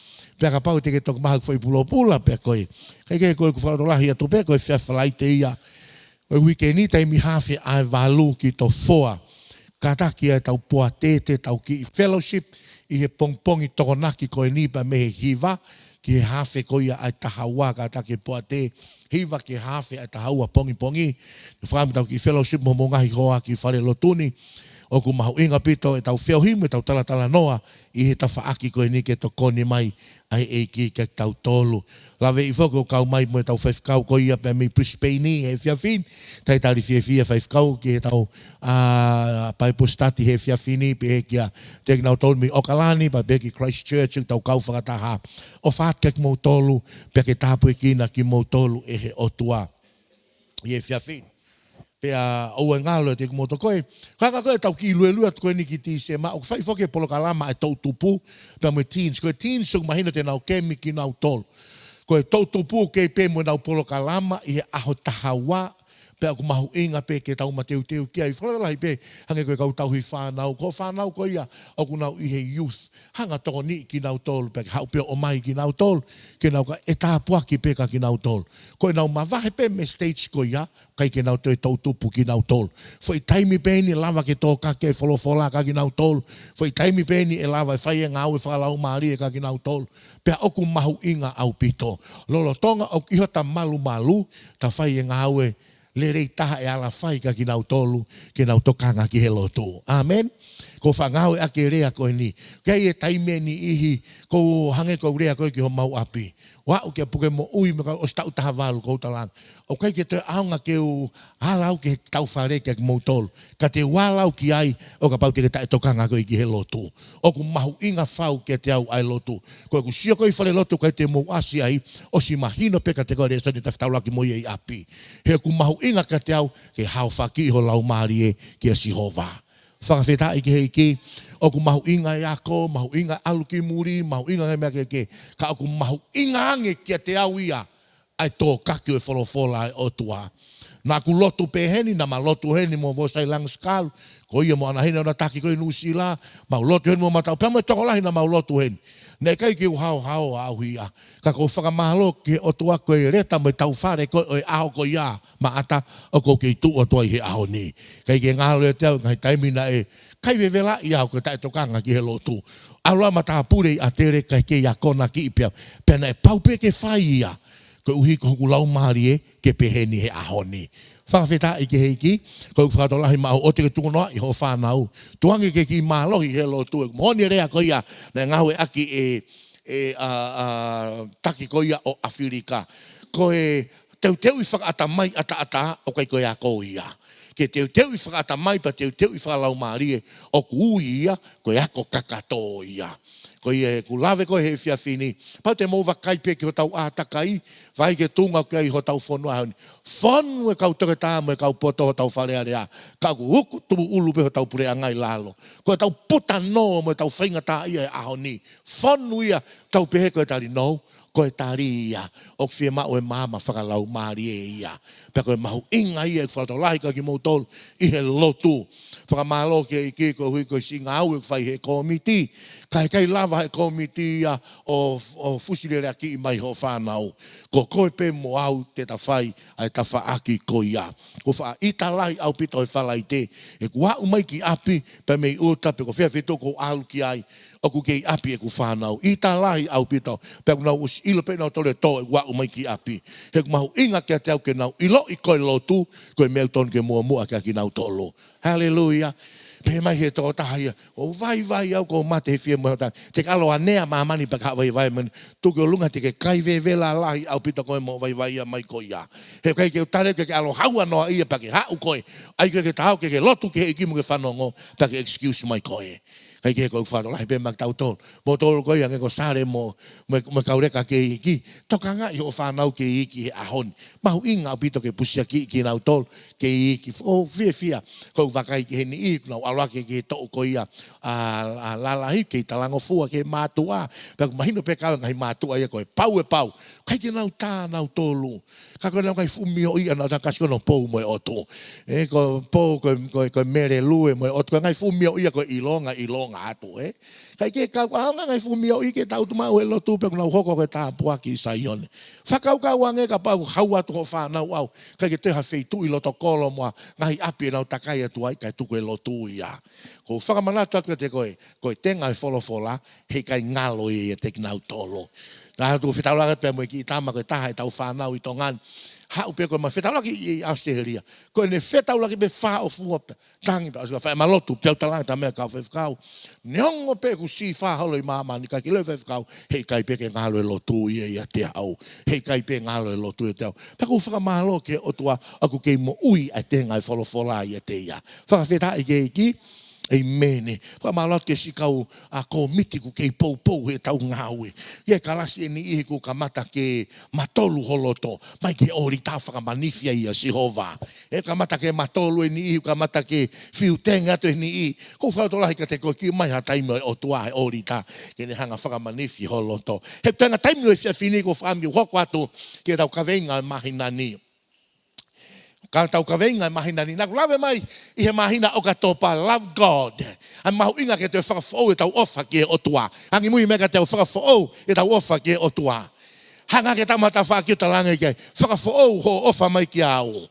Pea kapau te ke toki maʻu ha foʻi pulopula, pea ko e. Kae kehe ko e ʻoku ou fakatokolahi atu pē, ko e efiafi Falaite ia. Ko e uike ni taimi haafe ʻa e valu ki he toko fā. Kātaki ʻa ʻetau poate, ʻetau kiʻi fellowship, ʻi he pongipongi Tokonaki ko eni pea mei he hiva, ki he haafe ko ia ʻa e taha ua, kātaki e poate, hiva ki he haafe ʻa e taha ua pongipongi. Fakaʻamu ʻetau kiʻi fellowship mo hoʻomou ngaahi hoa ki he falelotu ni. ʻOku mahuʻinga ʻaupito ʻetau feohi mo ʻetau talatalanoa ʻi he tafaʻaki ko eni ke tokoni mai ʻa e ʻEiki kiate kitautolu. Laveʻi foki ʻo kau mai mo ʻetau faifekau ko ia pea mei Brisbane he efiafi ni. Talitali fiefia faifekau ki heʻetau, ā, Bible study he efiafi ni, pehē kia kinautolu mei ʻAokalani, pea pehē ki Christchurch, ʻetau kau fakataha. ʻOfa atu kiate kimoutolu, pea ke tāpuekina kimoutolu ʻe he ʻOtua. ʻI he efiafi ni. Pea ʻoua ʻe ngalo ʻiate kimoutolu ko e. Ka ka ko e ʻetau kiʻi luelue atu ko eni ki Tīsema, ʻoku fai foki e polokalama ʻa e toʻutupu, pea mo e teens. Ko e teens ʻoku mahino te nau kemi kinautolu. Ko e toʻutupu ʻoku kei pē mo ʻenau polokalama ʻi he ʻaho taha ua, pea ʻoku mahuʻinga pē ke tau mateuteu ki ai. Fakalahi pē, hangē ko e kau tauhi fānau, ko e fānau ko ia ʻoku nau ʻi he youth. Hanga tokoni kinautolu, pea ke haʻu pē ʻo ʻomai kinautolu, ke nau ka ʻe tāpuaki pē kia kinautolu. Ko ʻenau mavahe pē mei he stage ko ia, ʻikai ke nau toe toʻutupu kinautolu. Foʻi taimi pē eni ʻe lava ke tōkaki e folofola kia kinautolu. Foʻi taimi pē eni ʻe lava ʻe fai e ngāue fakalaumālie kia kinautolu. Pea ʻoku mahuʻinga ʻaupito. Lolotonga ʻoku ʻi hota malumalu, ta fai e ngāue lelei taha ʻe ala fai kia kinautolu, ke nau tokanga ki he lotu. ʻĀmeni. ʻOku ou faʻa ngāueʻaki e lea ko eni. Ke ʻi ai e taimi ʻe niʻihi, ʻoku hangē ko e lea ko ē ki homau ʻapi. ʻOku ou aʻu ki he puke moʻui mo e kau ʻosi taʻu taha valu ʻoku ou talaange. ʻOku ʻikai ke toe ʻaonga ke u ala au ki he tau fale kia kimoutolu. Ka te u ala au ki ai ʻo kapau te ke taʻetokanga koe ki he lotu. ʻOku mahuʻinga fau kiate au ʻa e lotu. Ko ʻeku sio ko ē ʻi falelotu ʻikai te mou ʻasi ai, ʻosi mahino pē kiate koe lēsoni te u fetaulaki mo ia ʻi ʻapi. He ʻoku mahuʻinga kiate au ke haofaki ho laumālie kia Sihova. Fakafetaʻi ki he ʻEiki, ʻoku mahuʻinga e ako, mahuʻinga e ʻalu ki muli, mahuʻinga e meʻa kehekehe. Ka ʻoku mahuʻinga ange kiate au ia, ʻa e tōkaki ʻo e folofola ʻa e ʻOtua. Naʻa ku lotu pē heni, naʻa ma lotu heni mo Vosai Langsikalu, ko ia mo ʻAna Hina ʻo na taki ko ē ʻi Nuʻusila, mau lotu heni mo Matau, pea mo e tokolahi naʻa mau lotu heni. Naʻe ʻikai ke u haohaoa au ia. Ka ʻoku ou fakamālō ki he ʻOtua ko e leta mo e tau fale ko ē ʻo e ʻaho ko ia, Maʻata, ʻoku ou kei tuʻu atu ai he ʻaho ni. ʻIkai ke ngalo ʻiate au ngaahi taimi naʻe ʻikai vevelaʻi au ko e taʻetokanga ki he lotu. ʻAlu ʻa matāpule ʻi ʻAtele kae kei akonakiʻi pē au. Pea naʻe pau pē ke fai ia. Koeʻuhi ko hoku laumālie ke pehē ni he ʻaho ni. Fakafetaʻi ki he ʻEiki, ko e fakatokolahi maʻu ʻoua te ke tukunoaʻi hoʻo fānau. Tuku ange ke kiʻi mālohi he lotu. ʻOku moʻoni e lea ko ia, naʻe ngāueʻaki ʻe, ʻe, ʻa, ʻa, taki ko ia ʻo ʻAfilika. Ko e teuteuʻi fakaʻatamai ʻataʻatā, ʻoku ʻikai ko e ako ia. Ke teuteuʻi fakaʻatamai pea teuteuʻi fakalaumālie, ʻoku ui ia, ko e ako kakato ia. Ko ia ʻeku lave ko ē he efiafi ni, pau te mou vakai pē ki hotau ʻātakai, vakai ki he tuʻunga ʻoku ʻi ai hotau fonua he ʻaho ni. Fonu e kau toketā mo e kau poto hotau Fale Alea, ka ʻoku tuʻu ʻulu pē hotau puleʻanga ʻi lalo. Ko ʻetau puta nō mo ʻetau faingataʻaʻia he ʻaho ni. Fonu ia, tau pehē ko e tali nou, ko e tali ia ʻoku fiemaʻu e maama fakalaumālie ia. Pea ko e mahuʻinga ia ʻeku fakalotolahi kia kimoutolu ʻi he lotu. Fakamālō ki he ʻEiki koeʻuhi ko e siʻi ngāue ʻoku fai he kōmiti. Ka ʻe ʻikai lava he kōmiti ia ʻo, ʻo fusi leleakiʻi mai hoʻo fānau. Ko koe pē mo au te ta fai ʻa e tafaʻaki ko ia. ʻOku ou faʻa ʻita lahi ʻaupito he Falaite, ʻeku aʻu mai ki ʻapi, pea mei ʻuta pe ko fē feituʻu ʻoku ou ʻalu ki ai, ʻoku kei ʻapi ʻeku fānau. ʻIta lahi ʻaupito, pea ʻoku nau ʻosi ʻilo pē nautolu e tō ʻeku aʻu mai ki ʻapi. He ʻoku mahuʻinga kiate au ke nau ʻiloʻi ko e lotu, ko e meʻa ʻoku tonu ke muʻomuʻa kiate kinautolu. Haleluia. Pehē mai he tokotaha ia, ʻoku vaivai au, ʻoku ou mate he fiemaʻu ʻe he ʻOtua. Te ke ʻalu ʻo anea māmani pea ke vaivai mai. Tuku ki ʻolunga, te ke kai vevela lahi ʻaupito koe mo e vaivai ia mai ko ia. He ʻikai ke u tali ke ke ʻalu ʻo haua noa ia pea ke haʻu koe. ʻAi ke ke taau ke ke lotu ki he ʻEiki mo ke fanongo, pea ke excuse mai koe. Kae kehe, ko ʻeku fakalotolahi pē maʻa kitautolu. Moutolu ko ia hangē ko Sale mo, mo, mo e kau leka kei iiki. Tokangaʻi hoʻo fānau kei iiki he ʻaho ni. Mahuʻinga ʻaupito ke pusiakiʻi kinautolu kei iiki. ʻOku ou fiefia, ʻoku ou vakai ki he niʻihi ʻoku nau ʻalu hake ki he toʻu ko ia ʻa, ʻa lalahi, kei talangofua ki he mātuʻa. Pea ʻoku mahino pē kau ngaahi mātuʻa ia ko e pau e pau. ʻIkai ke nau tā nautolu. Ka ko e ngaahi fuʻu mioʻi ʻa nautolu, kasi ko hono pou mo e ʻotu. ʻE, ko e pou, ko e, ko e, ko e melelue mo e ʻotu. Ko e ngaahi fuʻu mioʻi ia ko e ʻilonga, ʻilonga atu, ē. Kae kehe, ka ʻoku ʻaonga e ngaahi fuʻu mioʻi ke tau tuʻu maʻu he lotu pea ʻoku nau hoko ko e tāpuaki ʻi Saione. Fakakaukau ange kapau ʻoku haua atu hoʻo fānau ʻo ʻalu, ʻikai ke toe ha feituʻu ʻi loto kolo mo ha ngaahi ʻapi ʻenau takai atu ai, kae tuku e lotu ia. ʻOku ou fakamanatu atu kiate koe, ko e tenga ʻo e folofola, heʻikai ngalo ia ʻiate kinautolu. Naʻa ku fetaulaki pē mo e kiʻi tama ko e taha ʻetau fānau ʻi Tonga ni. Haʻu pē ko e ma fetaulaki ʻi, ʻi ʻAositelēlia. Ko ʻene fetaulaki pē fāʻofua pē. Tangi pē ʻosi ka fai ʻema lotu, pea u talaange atu meʻa kia Faifekau. Neongo pē ʻoku siʻi fā holo ʻi māmani, ka ke ʻilo Faifekau, heʻikai pē ke ngalo e lotu ia ʻiate au. Heʻikai pē ngalo e lotu ʻiate au. Pea ʻoku ou fakamālō ki he ʻOtua, ʻoku kei moʻui ʻa e tenga ʻo e folofola ʻiate ia. Fakafetaʻi ki he ʻEiki. ʻEmeni. Fakamālō atu ki he siʻi kau ʻa e kōmiti ʻoku kei poupou heʻetau ngāue. ʻI he kalasi ʻe niʻihi kuo kamata ke matolu ho loto. Mai ki he ʻōlita, fakamanifi ai ʻa Sihova. ʻE kamata ke matolu ʻe niʻihi, kamata ke fiu tenge atu ʻe niʻihi. ʻOku ou fakalotolahi kiate koe, kiʻi ʻomai ha taimi ʻo e ʻOtua he ʻōlita, ke ne hanga ʻo fakamanifi ho loto. He tenga taimi ʻo e efiafi ni ʻoku ou fakaʻamu ke u hoko atu ki heʻetau kaveinga ʻo e māhina ni. Ka tau kaveinga ʻo e māhina ni, naʻa ku lave mai ʻi he māhina ʻOkatopa, Love God. ʻA e mahuʻinga ke tau fakafoʻou ʻetau ʻofa ki he ʻOtua. Angimui mai kiate au, fakafoʻou ʻetau ʻofa ki he ʻOtua. Hanga hake e tama tafaʻaki ʻo talaange ki ai, fakafoʻou hoʻo ʻofa mai kiate au.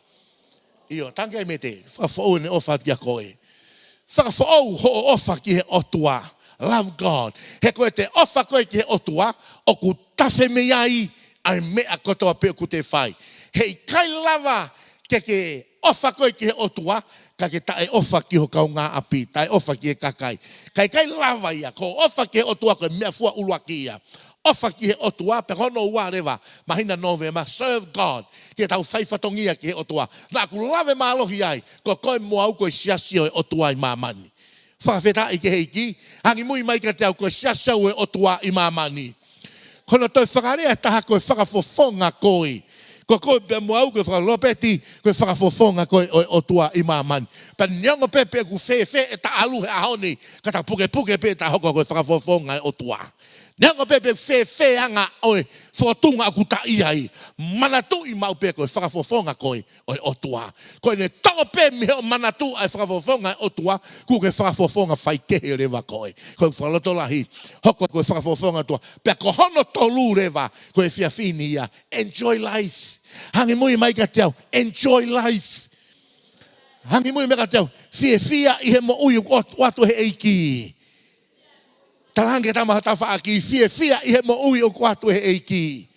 ʻIo, tangi ai Mete, fakafoʻou ʻene ʻofa kiate koe. Fakafoʻou hoʻo ʻofa ki he ʻOtua. Love God. He ko ʻete ʻofa koe ki he ʻOtua, ʻoku tafe mei ai ʻa e meʻa kotoa pē ʻoku te fai. Heʻikai lava ke ke ʻofa koe ki he ʻOtua, ka ke taʻeʻofa ki ho kaungāʻapi, taʻeʻofa ki he kakai. Ka ʻikai lava ia, ko e ʻofa ki he ʻOtua ko e meʻafua ʻuluaki ia. ʻOfa ki he ʻOtua, pea ko hono ua leva, māhina Nōvema, serve God. Ke tau fai fatongia ki he ʻOtua. Naʻa ku lave mālohi ai, ko koe mo au ko e siasi ʻo e ʻOtua ʻi māmani. Fakafetaʻi ki he ʻEiki, angimui mai kiate au, ko e siasi au ʻo e ʻOtua ʻi māmani. Ko hono toe fakalea ʻe taha, ko e fakafofonga koe. Ko koe pea mo au ko e faka-, Lopeti, ko e fakafofonga koe ʻo e ʻOtua ʻi māmani. Pea neongo pē pe ʻoku fēfē ʻeta ʻalu he ʻaho ni, ka ta pukepuke pē ta hoko ko e fakafofonga ʻo e ʻOtua. Neongo pē pe ʻoku fēfē anga ʻo e fōtunga ʻoku ta ʻi ai, manatuʻi maʻu pē ko e fakafofonga koe ʻo e ʻOtua. Ko ʻene toʻo pē mei hoʻo manatu ʻa e fakafofonga ʻo e ʻOtua, kuo ke fakafofonga faikehe leva koe. Ko e fakalotolahi, hoko ko e fakafofonga ʻo e ʻOtua. Pea ko hono tolu leva, ko e efiafi ni ia, enjoy life. Angimui mai kiate au, enjoy life. Angimui mai kiate au, fiefia ʻi he moʻui ʻoku ʻoatu ʻe he ʻEiki. Talaange ki he tama tafaʻaki, fiefia ʻi he moʻui ʻoku ʻoatu ʻe he ʻEiki.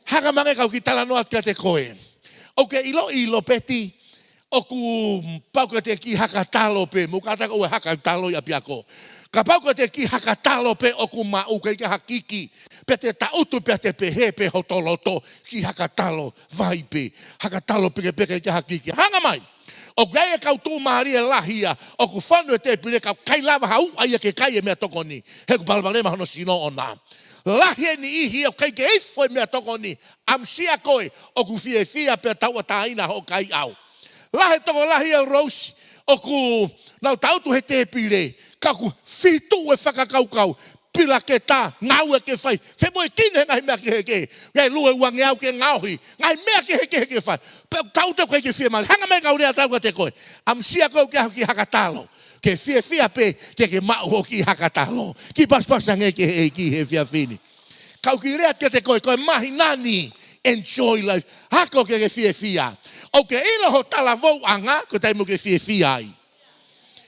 Hanga mai ange kau kiʻi talanoa atu kiate koe. ʻOku ke ʻiloʻi Lopeti, ʻoku pau ke te kiʻi haka talo pē, mou kātaki ʻoua ʻe haka talo ʻi ʻapiako. Kapau ko ʻete kiʻi haka talo pē ʻoku maʻu, ʻikai ke ha kiki, pea te taʻutu pea te pehē pē hoto loto, kiʻi haka talo vai pē, haka talo pekepeke ʻikai ke ha kiki. Hanga mai. ʻOku ʻi ai e kau tuʻumālie lahi ia, ʻoku fonu he tēpile ka ʻoku ʻikai lava ha uʻa ia ke kai e meʻatokoni, he ʻoku palopalema hono sino ʻoʻona. Lahi e niʻihi ʻoku ʻikai ke ifo e meʻatokoni. ʻAmusia koe ʻoku fiefia pea tauʻatāina hoʻo kaiʻau. Lahi e tokolahi ʻo e rousi ʻoku nau tangutu he tēpile, ka ʻoku fitu e fakakaukau, pilaketa, ngāue ke fai, femoʻuekina he ngaahi meʻa kehekehe. ʻIkai lue uangeau ke ngaohi, ngaahi meʻa kehekehe ke fai. Pea ʻoku tangutu ʻoku ʻikai ke fiemālie. Hanga mai kau lea atu kiate koe. ʻAmusia koe ʻoku ke aʻu ki he haka talo. Ke fiefia pē ke ke maʻu hoʻo kiʻi haka talo. Kiʻi pasipasi ange ki he ʻEiki he efiafi ni. Kau kiʻi lea kiate koe, ko e māhina ni, enjoy life. Ako ke ke fiefia. ʻOku ke ʻilo ho talavouʻanga, ko e taimi ʻoku ke fiefia ai.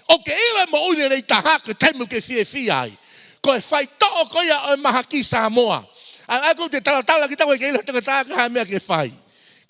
ʻOku ke ʻilo e moʻui lelei taha, ko e taimi ʻoku ke fiefia ai. Ko e faitoʻo ko ia ʻo e mahaki Samoa. ʻA, ʻa ʻoku te talatala kita ʻoku ʻikai ke ʻilo e tokotaha ko e hā e meʻa ke fai.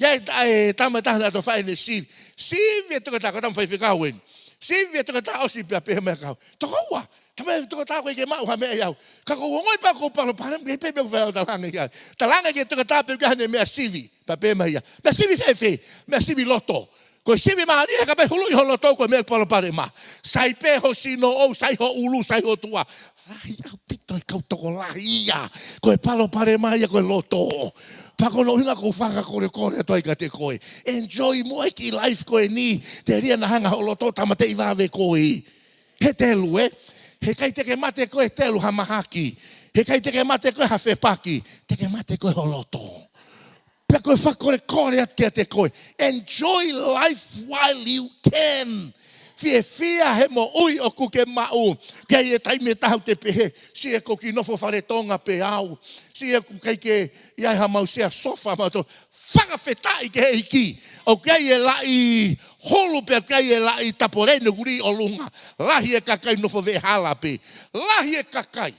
ʻI ai e tama ʻe taha naʻe ʻoatu ʻene sivi. Sivi e tokotaha, ko e tama faifekau eni. Sivi e tokotaha ʻosi pea pehē mai kia au, tokoua, tama e tokotaha ʻoku ʻikai ke maʻu ha meʻa ʻiate au. Ka ʻoku ou ongoʻi pē ʻoku ou palopalema, ʻi ai pē meʻa ʻoku ou fie talaange ki ai. Talaange ki he tokotaha pe ʻoku ʻi ai haʻane meʻa sivi. Pea pehē mai ia, meʻa sivi fēfē? Meʻa sivi loto. Ko e sivi mālie he kapau ʻe huluʻi ho loto ko e meʻa palopalema. Sai pē ho sino ʻoʻou, sai ho ʻulu, sai ho tuʻa. Lahi ʻaupito e kau tokolahi ia. Ko e palopalema ia ko e loto. Pea ko hono ʻuhinga ʻoku ou fakakolekole atu ai kiate koe. Enjoy muʻa e kiʻi life ko eni. Telia naʻa hanga ho loto ʻo tāmateʻi vave koe. He telu ē. He ʻikai te ke mate koe he telu ha mahaki. He ʻikai te ke mate koe ha fepaki. Te ke mate koe ho loto. Pea ko e fakakolekole atu kiate koe. Enjoy life while you can. Fiefia he moʻui ʻoku ke maʻu. ʻIkai e taimi ʻe taha ʻoku te pehē, siʻi ʻoku ou kiʻi nofo fale Tonga pē au. Siʻi ʻoku ʻikai ke ʻi ai haʻamau sea sofa mautolu. Fakafetaʻi ki he ʻEiki. ʻOku ʻi ai e laʻi hulu pea ʻoku ʻi ai e laʻi tapoleni ʻoku lī ʻolunga. Lahi e kakai nofo veʻehala pē. Lahi e kakai.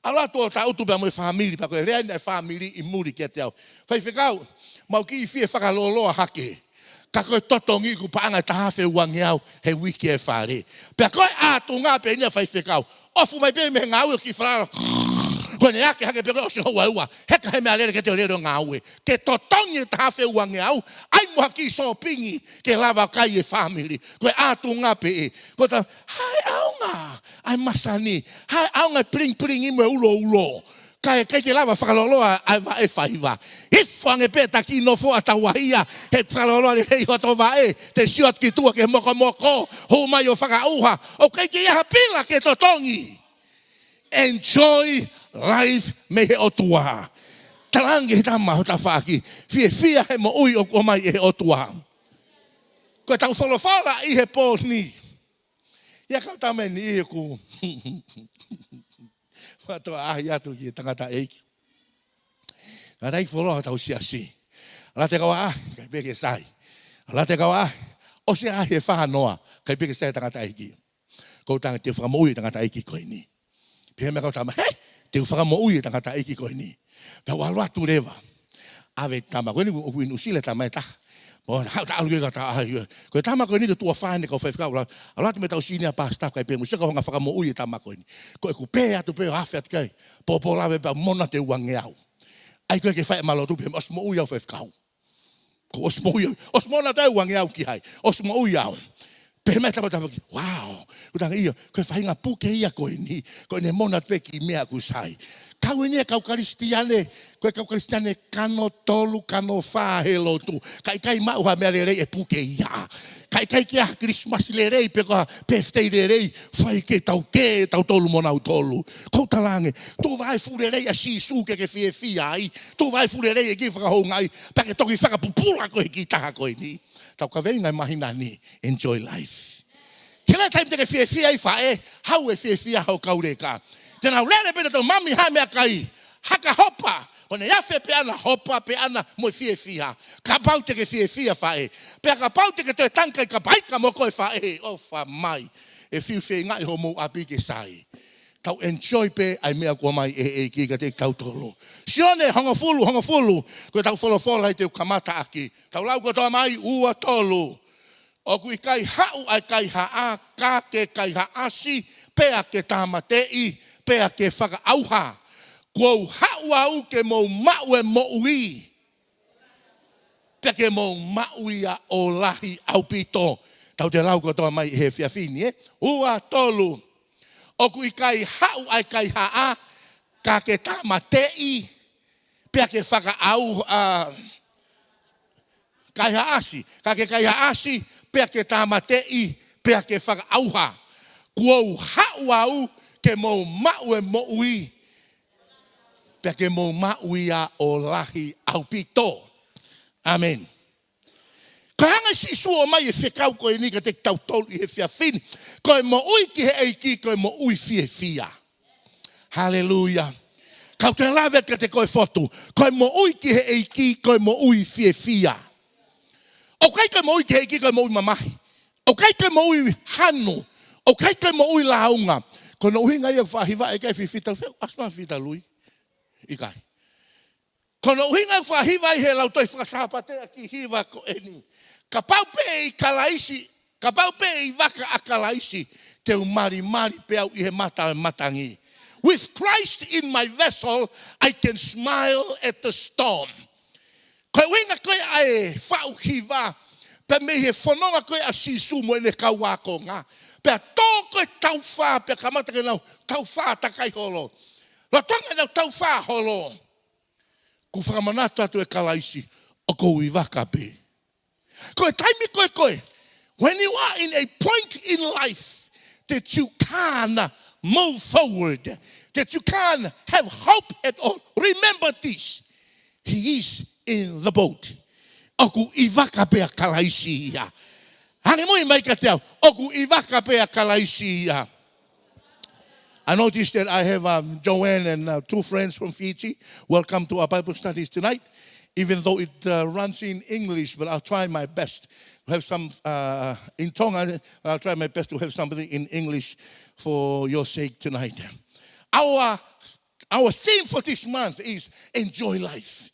ʻAlu atu ʻo tangutu pea mo e fāmili, pea ko e lea eni ʻa e fāmili ʻi muli kiate au. Faifekau, mau kiʻi fie fakalōloa hake. Ka ko e totongi ʻoku paʻanga ʻe taha afe uangeau he uike ʻe fale. Pea ko e ʻatunga pē eni ʻa faifekau. ʻOfu mai pē mei he ngāue ʻo kiʻi falala. Ko ʻene ake hake pē ko e ʻosi houa ʻe ua. Heka he meʻalele ke te lele ʻo ngāue. Ke totongi e taha afe uangeau. ʻAi mo ha kiʻi sōpingi. Ke lava kai e fāmili. Ko e ʻatunga pē ē. Ko e ta, hā e ʻaonga ʻa e masani, hā e ʻaonga e pilingipilingi mo e uloulo. Kae ʻikai ke lava fakalōloa ʻa e vaʻe faiva. Ifo ange pē ʻeta kiʻi nofo ʻatauahia, he fakalōloa lelei hoto vaʻe, te sio atu ki tuʻa ki he mokomoko, hū mai ʻo fakaʻuha, ʻoku ʻikai ke ʻi ai ha pila ke totongi. Enjoy life mei he ʻOtua. Talaange ki he tama ho tafaʻaki, fiefia he moʻui ʻoku ʻomai ʻe he ʻOtua. Ko ʻetau folofola ʻi he pō ni. ʻI ai e kau tama ʻe niʻihi ʻoku mātuʻaki ʻaʻahi atu ki he tangataʻeiki. Tangataʻeiki fuoloa hotau siasi. ʻAlu atu e kau ʻaʻahi, ʻikai pē ke sai. ʻAlu atu e kau ʻaʻahi, ʻosi ʻaʻahi e fā noa, ʻikai pē ke sai e tangataʻeiki. Ko u talaange te u fakamoʻui e tangataʻeiki ko eni. Pehē mai e kau tama, hē? Te u fakamoʻui e tangataʻeiki ko eni. Pea u ʻalu atu leva. ʻAve e tama ko eni, ʻoku ʻi Nuʻusila e tama ʻe taha. Mo haʻu atu ʻalu ki he kau ʻaʻahi. Ko e tama ko eni ko e tuʻa fā ʻene kau faifekau. ʻAlu atu mei heʻetau senior pastor, kae pehē mo siʻi kau hanga ʻo fakamoʻui e tama ko eni. Ko ʻeku pehē atu pē ʻo afe atu ki ai. Pōpō lave pea mo na te uangeau. ʻAi ko ē ke fai ʻema lotu pē, ʻosi moʻui au faifekau. Ko ʻosi moʻui au. ʻOsi mo na te uangeau ki ai. ʻOsi moʻui au. Pehē mai e tama ho tafaʻaki, wow. Ko u talaange ia, ko e faʻahinga puke ia ko eni. Ko ʻene mo na pē kiʻi meʻa ʻoku sai. Kau eni e kau Kalisitiane, ko e kau Kalisitiane kano tolu, kano fā he lotu. Ka ʻikai maʻu ha meʻa lelei ʻe puke ia. Ka ʻikai ke ʻi ai ha Kilisimasi lelei, pe ko ha birthday lelei, fai ke tau kē, tautolu mo nautolu. Ko u talaange, tuʻu vaʻe fuʻu lelei ʻa Sīsū ke ke fiefia ai. Tuʻu vaʻe fuʻu lelei e kiʻi fakahoungaʻi. Pea ke toki fakapupula koe he kiʻi taha ko eni. Tau kaveinga e māhina ni, enjoy life. Ke lava e taimi te ke fiefia ai faʻē, haʻu e fiefia ho kau leka. Te nau lele pē nautolu, mami, hā e meʻakai? Haka hopa. Ko ʻene afe pē ʻana, hopa pē ʻana mo e fiefia. Kapau te ke fiefia faʻē. Pea kapau te ke toe tangkai kapaika mo koe faʻē. ʻOfa mai. ʻE fiu feingaʻi homou ʻapi ke sai. Tau enjoy pē ʻa e meʻa ʻoku ʻomai ʻe he ʻEiki kiate kitautolu. Sione hongofulu, hongofulu. Ko ʻetau folofola ʻi te u kamata ʻaki. Tau lau kotoa mai, ua, tolu. ʻOku ʻikai haʻu ʻa e kaihaʻa, ka ke kaihaʻasi, pea ke tāmateʻi, pea ke fakaʻauha. Kuo u haʻu au ke mou maʻu e moʻui. Pea ke mou maʻu ia ʻo lahi ʻaupito. Tau toe lau kotoa mai he efiafi ni, ē? Ua, tolu. ʻOku ʻikai haʻu ʻa e kaihaʻa, ka ke tāmateʻi, pea ke fakaʻau, ā, kaihaʻasi, ka ke kaihaʻasi, pea ke tāmateʻi, pea ke fakaʻauha. Kuo u haʻu au ke mou maʻu e moʻui, pea ke mou maʻu ia ʻo lahi ʻaupito. ʻĀmeni. Ko e hanga ʻe Sīsū ʻo ʻomai e fekau ko eni kiate kitautolu ʻi he efiafi ni. Ko e moʻui ki he ʻEiki, ko e moʻui fiefia. Haleluia. Kau toe lave atu kiate koe Fotu. Ko e moʻui ki he ʻEiki, ko e moʻui fiefia. ʻOku ʻikai ko e moʻui ki he ʻEiki, ko e moʻui mamahi. ʻOku ʻikai ko e moʻui hanu. ʻOku ʻikai ko e moʻui lāunga. Ko hono ʻuhinga ia ʻoku faʻa hiva ai e kakai fifita, feu, ʻasi mai fifita lui. ʻIkai. Ko hono ʻuhinga ʻoku faʻa hiva ai he lau tohi faka-Sāpate ʻa e kiʻi hiva ko eni. Kapau pē ʻi Kalaisi, kapau pē ʻi vaka ʻa Kalaisi, te u malimali pē au ʻi he mata ʻo e matangi. With Christ in my vessel, I can smile at the storm. Ko e ʻuhinga ko ē ʻa e faʻu hiva, pea mei he fononga ko ē ʻa Sīsū mo ʻene kau ākonga. Pea tō ko ē taufā, pea kamata ke nau taufā takai holo. Lolotonga ʻenau taufā holo, ʻoku fakamanatu atu ʻe Kalaisi, ʻoku ou ʻi vaka pē. Ko e taimi ko ē ko ē, when you are in a point in life that you can't move forward, that you can't have hope at all, remember this. He is in the boat. ʻOku ʻi vaka pē ʻa Kalaisi ia. Hangē muimui mai kiate au, ʻoku ʻi vaka pē ʻa Kalaisi ia. I noticed that I have, um, Joanne and, uh, two friends from Fiji. Welcome to our Bible studies tonight. Even though it, uh, runs in English, but I'll try my best to have some, uh, in Tonga, but I'll try my best to have something in English for your sake tonight. Our, our theme for this month is enjoy life.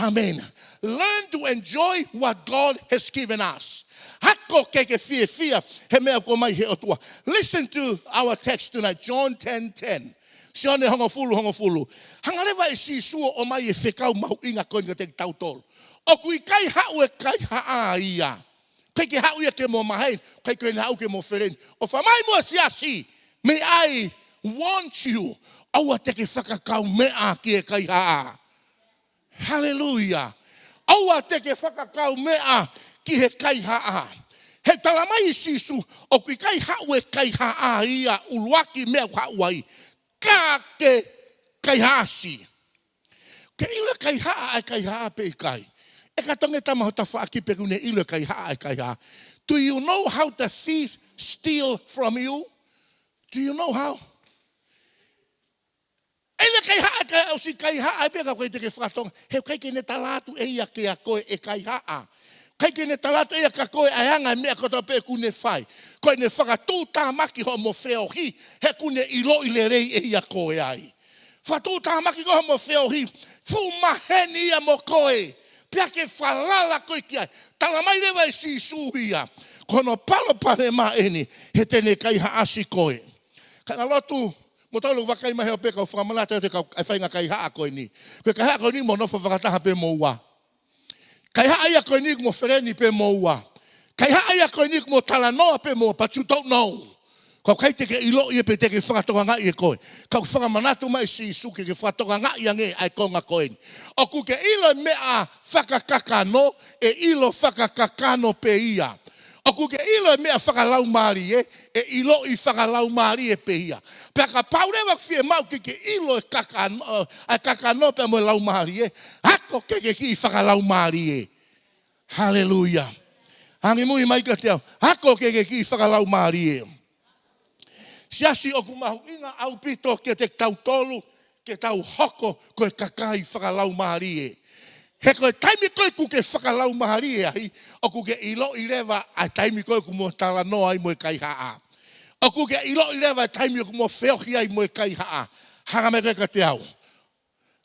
Amen. Learn to enjoy what God has given us. Hako ke ke fiefia he meʻa ʻoku ʻomai he ʻOtua. Listen to our text tonight, John ten ten. Sione hongofulu, hongofulu. Hanga leva ʻe Sīsū ʻo ʻomai e fekau mahuʻinga ko eni kiate kitautolu. ʻOku ʻikai haʻu e kaihaʻa ia. ʻIkai ke haʻu ia ke mo maheni, ʻikai ke ne haʻu ke mo feleni. ʻOfa mai muʻa siasi, may I warn you, ʻoua te ke fakakaumeʻa ki he kaihaʻa. Haleluia. ʻOua te ke fakakaumeʻa ki he kaihaʻa. He talamai ʻe Sīsū, ʻoku ʻikai haʻu e kaihaʻa ia, ʻuluaki meʻa ʻoku haʻu ai, ka ke kaihaʻasi. Ke ʻilo e kaihaʻa ʻa e kaihaʻa pe ʻikai? ʻE ka tonge tama ho tafaʻaki pe ʻoku ne ʻilo e kaihaʻa ʻa e kaihaʻa. Do you know how the thief steal from you? Do you know how? ʻIlo e kaihaʻa, ka ʻosi kaihaʻa pē ka ʻoku ʻikai te ke fakatokangaʻi. He ʻoku ʻikai ke ne tala atu ʻe ia kiate koe e kaihaʻa. ʻIkai ke ne tala atu ʻe ia kiate koe ʻa e anga e meʻa kotoa pē ʻoku ne fai. Ko ʻene fakatuʻutāmaki hoʻomo feohi, he ʻoku ne ʻiloʻi lelei ʻe ia koe ai. Fakatuʻutāmaki ko hoʻomo feohi, fuʻu maheni ia mo koe, pea ke falala koe ki ai. Talamai leva ʻe Sīsū ia, ko hono palopalema eni, he te ne kaihaʻasi koe. Kāingalotu, mou tau vakai mai he ʻoku ou fakamanatu atu e kau, e faʻahinga kaihaʻa ko eni. Ko e kaihaʻa ko eni mo nofo fakataha pē mo ua. Kaihaʻa ia ko eni ʻoku mo feleni pē mo ua. Kaihaʻa ia ko eni ʻoku mo talanoa pē mo ua, but you don't know. Ka ʻoku ʻikai te ke ʻiloʻi ia pe te ke fakatokangaʻi ʻe koe. Ka ʻoku fakamanatu mai ʻe Sīsū ke ke fakatokangaʻi ange ʻa e konga ko eni. ʻOku ke ʻilo e meʻa fakakakano, ʻe ʻilo fakakakano pē ia. ʻOku ke ʻilo e meʻa fakalaumālie, ʻe ʻiloʻi fakalaumālie pē ia. Pea kapau leva ʻoku fiemaʻu ke ke ʻilo e kakano, ʻa e kakano pea mo e laumālie, hako ke ke kiʻi fakalaumālie. Haleluia. Hangē muimui mai kiate au, hako ke ke kiʻi fakalaumālie. Siasi, ʻoku mahuʻinga ʻaupito kiate kitautolu ke tau hoko ko e kakai fakalaumālie. He ko e taimi ko ē ʻoku ke fakalaumālie ai, ʻoku ke ʻiloʻi leva ʻa e taimi ko ē ʻoku mo talanoa ai mo e kaihaʻa. ʻOku ke ʻiloʻi leva e taimi ʻoku mo feohi ai mo e kaihaʻa. Hanga mai koe kiate au.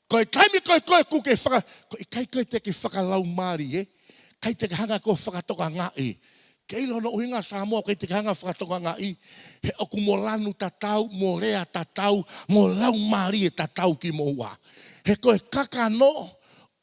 Ko e taimi ko ē ko ē ʻoku ke faka-, ʻoku ʻikai ko ē te ke fakalaumālie, ʻikai te ke hanga ʻo fakatokangaʻi. Ke ʻilo hono ʻuhinga Samoa, ʻikai te ke hanga ʻo fakatokangaʻi. He ʻoku mo lanu tatau, mo lea tatau, mo laumālie tatau kimoua. He ko e kakano,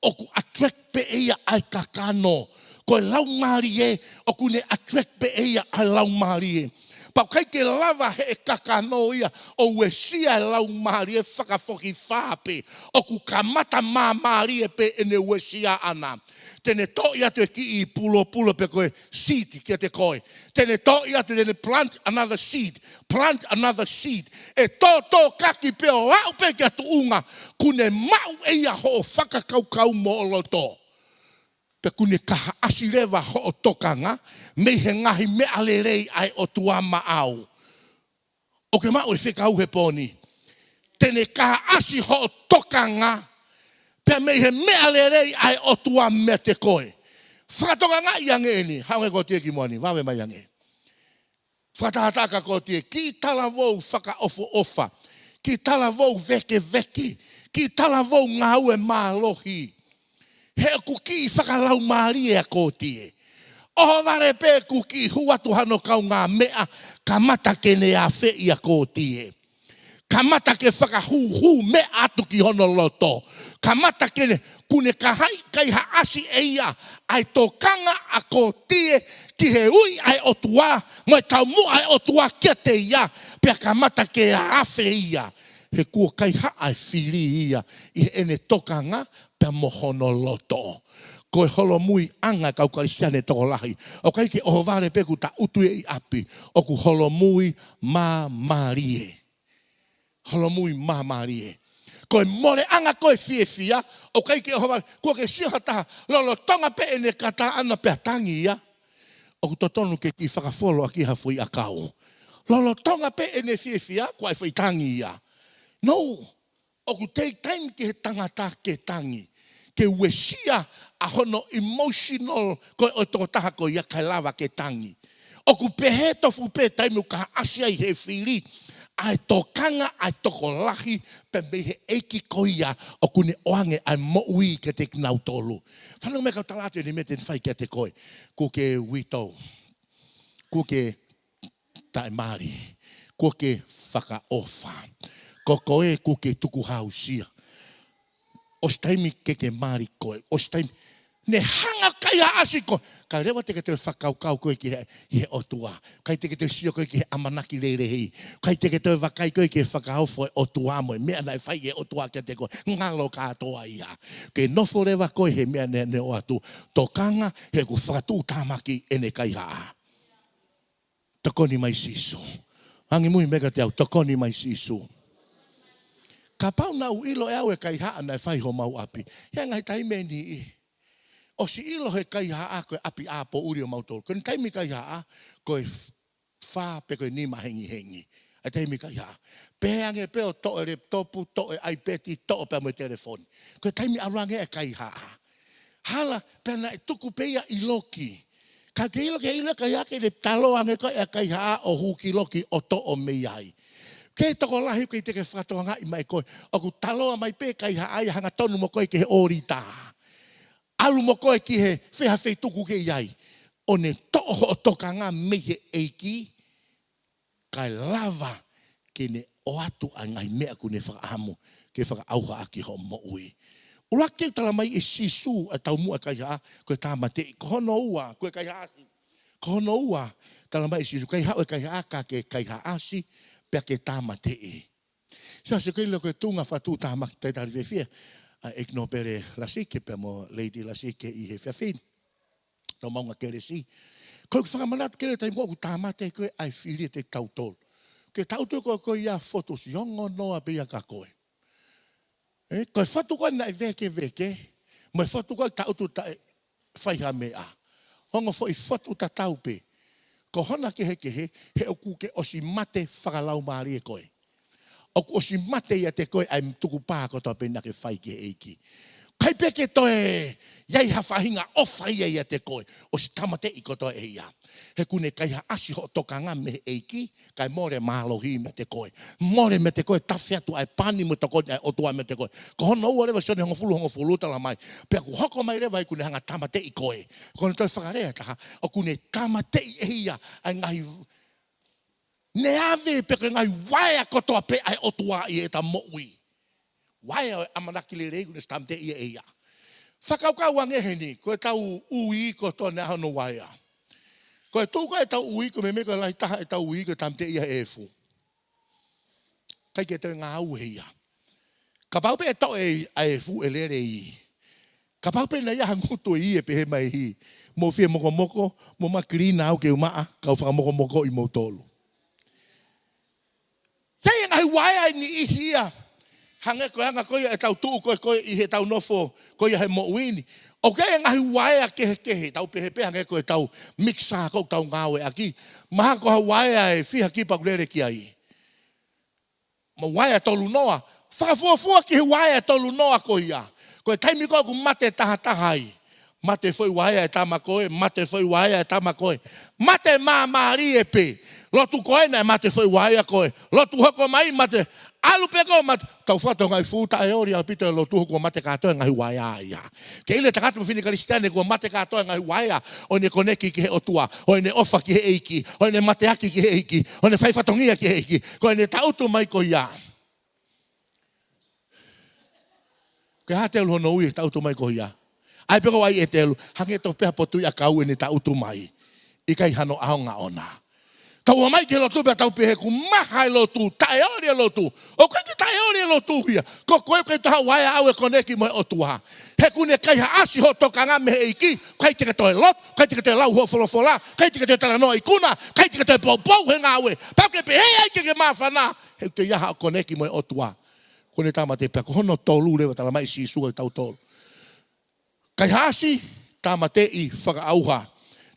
ʻoku attract pē ʻe ia ʻa e kakano. Ko e laumālie, ʻoku ne attract pē ʻe ia ʻa e laumālie. Pea ʻoku ʻikai ke lava heʻe kakano ia ʻo uesia e laumālie, fakafokifā pē. ʻOku kamata māmālie pē ʻene uesia ʻana. Te ne toʻo atu e kiʻi pulopulo pe ko e seed kiate koe. Te ne toʻo atu, te ne plant another seed, plant another seed. ʻE tōtōkaki pē ʻo aʻu pē ki he tuʻunga kuo ne maʻu ʻe ia hoʻo fakakaukau mo ho loto. Pea kuo ne kaihaʻasi leva hoʻo tokanga mei he ngaahi meʻa lelei ʻa e ʻOtua maʻau. ʻOkú ke maʻu e fekau he pō ni? Te ne kaihaʻasi hoʻo tokanga pea mei he meʻa lelei ʻa e ʻOtua meiate koe. Fakatokangaʻi ange eni, haʻu ange koe ki muʻa ni, vave mai ange. Fakatātā kia koe, kiʻi talavou fakaʻofoʻofa, kiʻi talavou vēkeveke, kiʻi talavou ngāue mālohi. He ʻoku kiʻi fakalaumālie ʻa koe. ʻOhovale pē kuo kiʻi hū atu hano kaungāmeʻa, kamata ke ne afeʻi ʻa koe. Kamata ke fakahūhū meʻa atu ki hono loto. Kamata ke ne, kuo ne kaihaʻasi ʻe ia ʻa e tokanga ʻa koe ki he ui ʻa e ʻOtua, mo e taumuʻa ʻa e ʻOtua kiate ia, pea kamata ke afe ia. He kuo kaihaʻa e fili ia ʻi heʻene tokanga pea mo hono loto. Ko e holomuiʻanga ʻa e kau Kalisitiane tokolahi, ʻoku ʻikai ke ʻohovale pē kuo ta ʻutu ia ʻi ʻapi, ʻoku holomui māmālie. Holomui māmālie. Ko e moleʻanga ko e fiefia, ʻoku ʻikai ke ʻohovale, kuo ke sio ha taha, lolotonga pē ʻene kata ʻana pea tangi ia. ʻOku totonu ke kiʻi fakafolo ʻaki ha foʻi ʻakau. Lolotonga pē ʻene fiefia, kuo ʻai foʻi tangi ia. No, ʻoku take time ki he tangata ke tangi. Ke uesia ʻa hono emotional ko ē ʻo e tokotaha ko ia kae lava ke tangi. ʻOku pehē tofu pē taimi ʻoku kaihaʻasi ai he fili ʻa e tokanga ʻa e tokolahi pea mei he ʻEiki ko ia ʻoku ne ʻoange ʻa e moʻui kiate kinautolu. Fanongo mai kau tala atu eni e meʻa te ne fai kiate koe. Kuo ke uitou. Kuo ke taʻemali. Kuo ke fakaʻofa. Ko koe kuo ke tukuhausia. ʻOsi taimi ke ke mali koe. ʻOsi taimi. Ne hanga kaihaʻasi koe. ʻIkai leva te ke toe fakakaukau koe ki he, ki he ʻOtua. ʻIkai te ke toe sio koe ki he ʻamanaki lelei. ʻIkai te ke toe vakai koe ki he fakaofo ʻa e ʻOtua mo e meʻa naʻe fai ʻe he ʻOtua kiate koe. Ngalo kātoa ia. Ke nofo leva koe he meʻa naʻe, naʻe ʻoatu. Tokanga he kuo fakatuʻutāmaki ʻene kaihaʻa. Tokoni mai Sīsū. Angi mui mai kiate au, tokoni mai Sīsū. Kapau naʻa ku ʻilo ʻe au e kaihaʻa naʻe fai homau ʻapi. He ngaahi taimi ʻe niʻihi. ʻOsi ʻilo he kaihaʻa ko e ʻapi ʻāpoʻuli ʻo mautolu. Ko ʻene taimi kaihaʻa, ko e f-, fā pe ko e nima hengihengi. ʻA e taimi kaihaʻa. Pehē ange pē ʻo toʻo e laptop, toʻo e iPad, toʻo pea mo e telefoni. Ko e taimi ʻalu ange e kaihaʻa. Hala, pea naʻe tuku pē ia ʻi loki. Ka ke ʻilo, ke ʻilo e kaihaʻa ke ne taloa ange ko e kaihaʻa ʻo hū ki loki ʻo toʻo mei ai. Ke tokolahi ʻoku ʻikai te ke fakatokangaʻi mai koe. ʻOku taloa mai pē kaihaʻa ia hangatonu mo koe ki he ʻōlita. ʻAlu mo koe ki he fē ha feituʻu ʻoku ke ʻi ai. ʻO ne toʻo hoʻo tokanga mei he ʻEiki. Kae lava ke ne ʻoatu ʻa e ngaahi meʻa ʻoku ne fakaʻamu ke fakaʻauha ʻaki hoʻo moʻui. ʻUluaki ʻoku tala mai ʻe Sīsū ʻa e taumuʻa e kaihaʻa, ko e tāmateʻi. Ko hono ua, ko e kaihaʻasi. Ko hono ua, tala mai ʻe Sīsū, ʻikai haʻu e kaihaʻa ka ke kaihaʻasi, pea ke tāmateʻi. So, ʻosi ko e ʻilo ko e tuʻunga fakatuʻutāmaki talitali fiefia ʻa e ʻEiki Nōpele Lasike pea mo Lady Lasike ʻi he efiafi ni. Nau maʻu ʻa e kelesi. Ko e fakamanatu ke le taimi ʻoku tāmate ko ē ʻa e fili ʻiate kitautolu. Ke ta ʻutu ko ē ko ia fotu ʻosi ongo noa pē ia kia koe. ʻE, ko e fotu ko ē naʻe vēkeveke, mo e fotu ko ē ta ʻutu taʻe fai ha meʻa. Ongo foʻi fotu tatau pē. Ko hona kehekehe, he ʻoku ke ʻosi mate fakalaumālie koe. ʻOku ʻosi mate ʻiate koe ʻa e tukupā kotoa pē naʻa ke fai ki he ʻEiki. ʻIkai pē ke toe ʻi ai ha faʻahinga ʻofa ia ʻiate koe, ʻosi tāmateʻi kotoa ʻe ia. He ʻoku ne kaihaʻasi hoʻo tokanga mei he ʻEiki, kae mole mālohi meiate koe. Mole meiate koe, tafe atu ʻa e pani mo e tokoni ʻa e ʻOtua meiate koe. Ko hono ua leva Sione hongofulu, hongofulu tala mai. Pea ʻoku hoko mai leva ʻoku ne hanga tāmateʻi koe. Ko hono toe fakalea ʻe taha, ʻoku ne tāmateʻi ʻe ia ʻa e ngaahi neave pe ko e ngaahi vaea kotoa pē ʻa e ʻOtua ʻi heʻeta moʻui. Vaea ʻo e ʻamanaki lelei ʻoku ne ʻosi tāmateʻi ia ʻe ia. Fakakaukau ange heni, ko ʻetau ui kotoa naʻe ʻi ai hono vaea. Ko e tuʻu ko ē ʻetau ui, ko e meimei ko e lahi taha ʻetau ui, ko e tāmateʻi ia he efu. ʻIkai ke toe ngāue ia. Kapau pē ʻe toʻo ʻa e efu ʻe lele ʻi. Kapau pē naʻe ʻi ai ha ngutu ʻi ʻe pehē mai ʻi. Mou fie mokomoko, mou ma kilina au ke u maʻa, kau fakamokomokoʻi moutolu. ʻOku ʻi ai e ngaahi uaea ʻi niʻihi ia. Hangē ko e anga ko ia ʻetau tuʻu ko ē ko ē ʻi heʻetau nofo ko ia he moʻui ni. ʻOku ʻi ai e ngaahi uaea kehekehe, tau pehē pē hangē ko ʻetau mixer ko ē ʻoku tau ngāueʻaki. Mahalo ko ha uaea ʻe fiha kipa ʻoku lele ki ai. Mo e uaea ʻe tolu noa. Fakafuofua ki he uaea ʻe tolu noa ko ia. Ko e taimi ko ē ʻoku mate tahataha ai. Mate foʻi uaea e tama ko ē, mate foʻi uaea e tama ko ē. Mate māmālie pē. Lotu ko ē naʻe mate foʻi uaea ko ē. Lotu hoko mai mate. ʻAlu pē ko ē mate. Tau fakatonga i fuʻu taʻeoli ʻaupito e lotu kuo mate kātoa e ngaahi uaea ia. Ke ʻilo e tangata mo e fefine Kalisitiane kuo mate kātoa e ngaahi uaea ʻo ʻene konekiti ki he ʻOtua, ʻo ʻene ʻofa ki he ʻEiki, ʻo ʻene mateaki ki he ʻEiki, ʻo ʻene fai fatongia ki he ʻEiki. Ko ʻene tangutu mai ko ia. Ko e hā ʻe tolu hono ui e tangutu mai ko ia? ʻAi pē ko ē ʻa e tolu, hangē tofu pē ha potuʻi ʻakau ʻene tangutu mai. ʻIkai hano ʻaonga ʻona. Tau ō mai ki he lotu pea tau pehē ʻoku maha e lotu, taʻeoli e lotu. ʻOku ʻikai ke taʻeoli e lotu ia. Ko koe ʻoku ʻikai toe ha uaea ʻaʻau ʻe konekiti mo e ʻOtua. He ʻoku ne kaihaʻasi hoʻo tokanga mei he ʻEiki, ʻikai te ke toe lotu, ʻikai te ke toe lau hoʻo folofola, ʻikai te ke toe talanoa ikuna, ʻikai te ke toe poupou he ngāue. Pau ke pehē ai ke ke māfana, he ʻoku ʻikai haʻo konekiti mo e ʻOtua. Ko ʻene tāmateʻi pea ko hono tolu leva talamai ʻe Sīsū ʻa e tau tolu. Kaihaʻasi, tāmateʻi, fakaʻauha.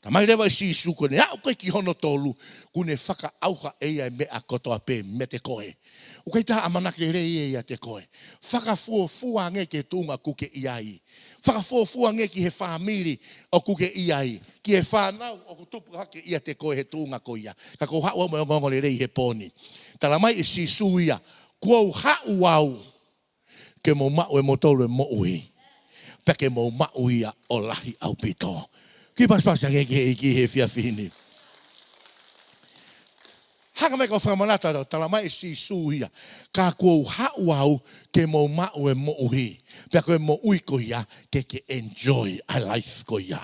Talamai leva ʻe Sīsū ko ʻene aʻu ko ē ki hono tolu, ʻoku ne fakaʻauha ʻe ia e meʻa kotoa pē meiate koe. ʻOku ʻikai toe ha ʻamanaki lelei ia ʻiate koe. Fakafuofua ange ki he tuʻunga ʻoku ke ʻi ai. Fakafuofua ange ki he fāmili ʻoku ke ʻi ai. Ki he fānau ʻoku tupu hake ʻiate koe he tuʻunga ko ia. Ka ʻoku ou haʻu au mo e ongoongolelei he pō ni. Talamai ʻe Sīsū ia, kuo u haʻu au ke mou maʻu ʻe moutolu e moʻui. Pea ke mou maʻu ia ʻo lahi ʻaupito. Kiʻi pasipasi ange ki he ʻEiki he efiafi ni. Hanga mai kau fakamanatu, talamai ʻe Sīsū ia, ka kuo u haʻu au ke mou maʻu e moʻui. Pea ko e moʻui ko ia ke ke enjoy ʻa e life ko ia.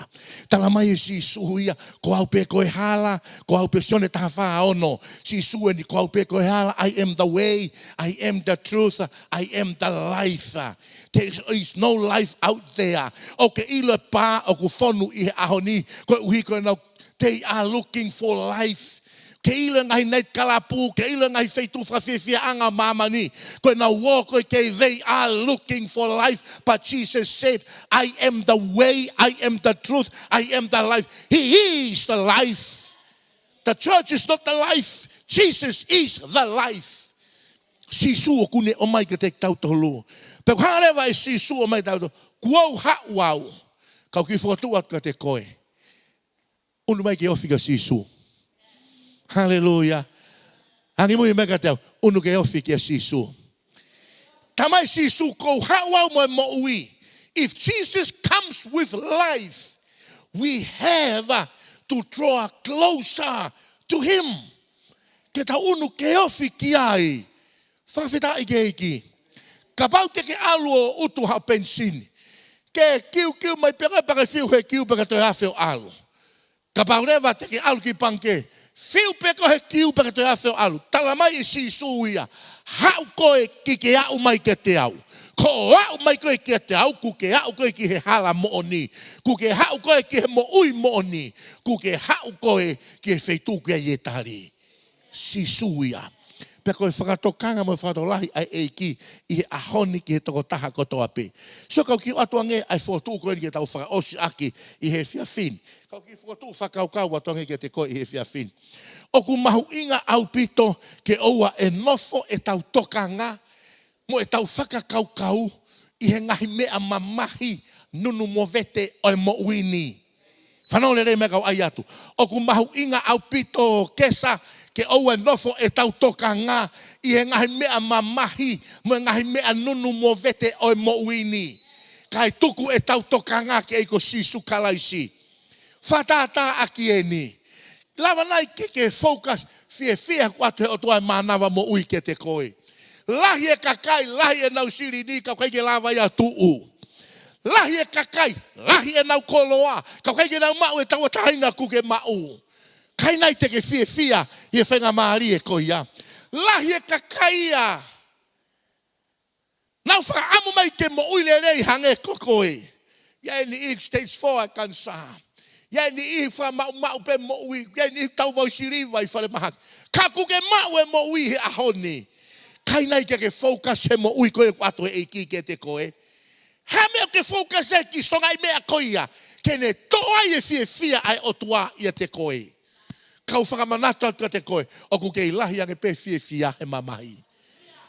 Talamai ʻe Sīsū ia, ko au pē ko e hala, ko au pē, Sione taha fā ono. Sīsū eni, ko au pē ko e hala, I am the way, I am the truth, I am the life. There is no life out there. ʻOku ke ʻilo e pā ʻoku fonu ʻi he ʻaho ni, koeʻuhi ko ʻenau, they are looking for life. Ke ʻilo e ngaahi night club, ke ʻilo e ngaahi feituʻu fakafiefiaʻanga ʻo māmani. Ko ʻenau ō ko ē ki ai, they are looking for life. But Jesus said, I am the way, I am the truth, I am the life. He is the life. The church is not the life. Jesus is the life. Sīsū ʻoku ne ʻomai kiate kitautolu. Pea ʻoku hanga leva ʻe Sīsū ʻo ʻomai kiate kitautolu. Kuo u haʻu au. Kau kiʻi fokotuʻu atu kiate koe. ʻUnu mai ke ofi kia Sīsū. Haleluia. Angimui mai kiate au. ʻUnu ke ofi kia Sīsū. Talamai ʻe Sīsū, kuo u haʻu au mo e moʻui. If Jesus comes with life, we have, uh, to draw closer to him. Ke tau ʻunu ke ofi ki ai. Fakafetaʻi ki he ʻEiki. Kapau te ke ʻalu ʻo utu haʻo penisini. Ke kiukiu mai pē koe pea ke fiu he kiu pea ke toe afe ʻo ʻalu. Kapau leva te ke ʻalu ki he pangikē, fiu pē koe he kiu pea ke toe afe ʻo ʻalu. Talamai ʻe Sīsū ia, haʻu koe ke ke aʻu mai kiate au. Ko hoʻo aʻu mai koe kiate au, ʻoku ke aʻu koe ki he hala moʻoni. ʻOku ke aʻu koe ki he moʻui moʻoni. ʻOku ke aʻu koe ki he feituʻu ʻoku ʻi ai e tali. Sīsū ia. Pea ko e fakatokanga mo e fakatokolahi ʻa e ʻEiki ʻi he ʻaho ni ki he tokotaha kotoa pē. So kau kiʻi ʻoatu ange ʻa e fokotuʻu ko eni ke tau fakaʻosi ʻaki ʻi he efiafi ni. Kau kiʻi fokotuʻu fakakaukau ʻoatu ange kiate koe ʻi he efiafi ni. ʻOku mahuʻinga ʻaupito ke ʻoua ʻe nofo ʻetau tokanga mo ʻetau fakakaukau ʻi he ngaahi meʻa mamahi nunu movete ʻo e moʻui ni. Fanongo lelei mai kau ʻai atu. ʻOku mahuʻinga ʻaupito Kesa ke ʻoua ʻe nofo ʻetau tokanga ʻi he ngaahi meʻa mamahi mo e ngaahi meʻa nunu movete ʻo e moʻui ni. Kae tuku ʻetau tokanga ki he ʻEiki ko Sīsū Kalaisi. Fakatātā ʻaki eni. Lava nai ke ke focus, fiefia ʻoku ʻoatu ʻe he ʻOtua e mānava moʻui kiate koe. Lahi e kakai, lahi ʻenau silini, ka ʻoku ʻikai ke lava ia ʻo tuʻu. Lahi e kakai, lahi ʻenau koloa, ka ʻoku ʻikai ke nau maʻu e tauʻatāina ʻoku ke maʻu. ʻIkai nai te ke fiefia ʻi he faingamālie ko ia? Lahi e kakai ia naʻa nau fakaʻamu mai ke moʻui lelei hangē ko koe. ʻI ai e niʻihi stage four ʻa e kanisā. ʻI ai e niʻihi fakamaʻumaʻu pē moʻui. ʻI ai e niʻihi tauvau siliva ʻi falemahaki. Ka ʻoku ke maʻu e moʻui he ʻaho ni. ʻIkai nai ke ke focus he moʻui ko ē ʻoku ʻoatu ʻe he ʻEiki kiate koe? Hā e meʻa ʻoku ke focus ai ki he ngaahi meʻa ko ia, ke ne toʻo ai e fiefia ʻa e ʻOtua ʻiate koe? Kau fakamanatu atu kiate koe, ʻoku kei lahi ange pē fiefia he mamahi.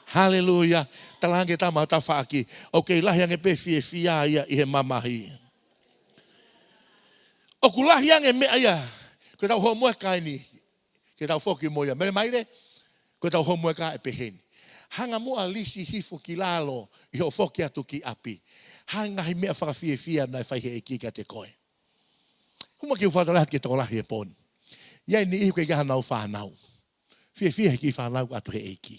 Haleluia. Talaange ki he tama ho tafaʻaki, ʻoku kei lahi ange pē fiefia ia ʻi he mamahi. ʻOku lahi ange meʻa ia. Ko ʻetau homework eni, ke tau foki mo ia. Mele mai le, ko ʻetau homework ʻe pehē ni. Hanga muʻa ʻo lisi hifo ki lalo ʻi hoʻo foki atu ki ʻapi. Hā e ngaahi meʻa fakafiefia naʻe fai ʻe he ʻEiki kiate koe? Hū mai ke u fakatokanga ki he tokolahi he pō ni. ʻI ai e niʻihi ʻoku ʻikai ke ʻi ai haʻanau fānau. Fiefia he kiʻi fānau ʻoku ʻoatu ʻe he ʻEiki.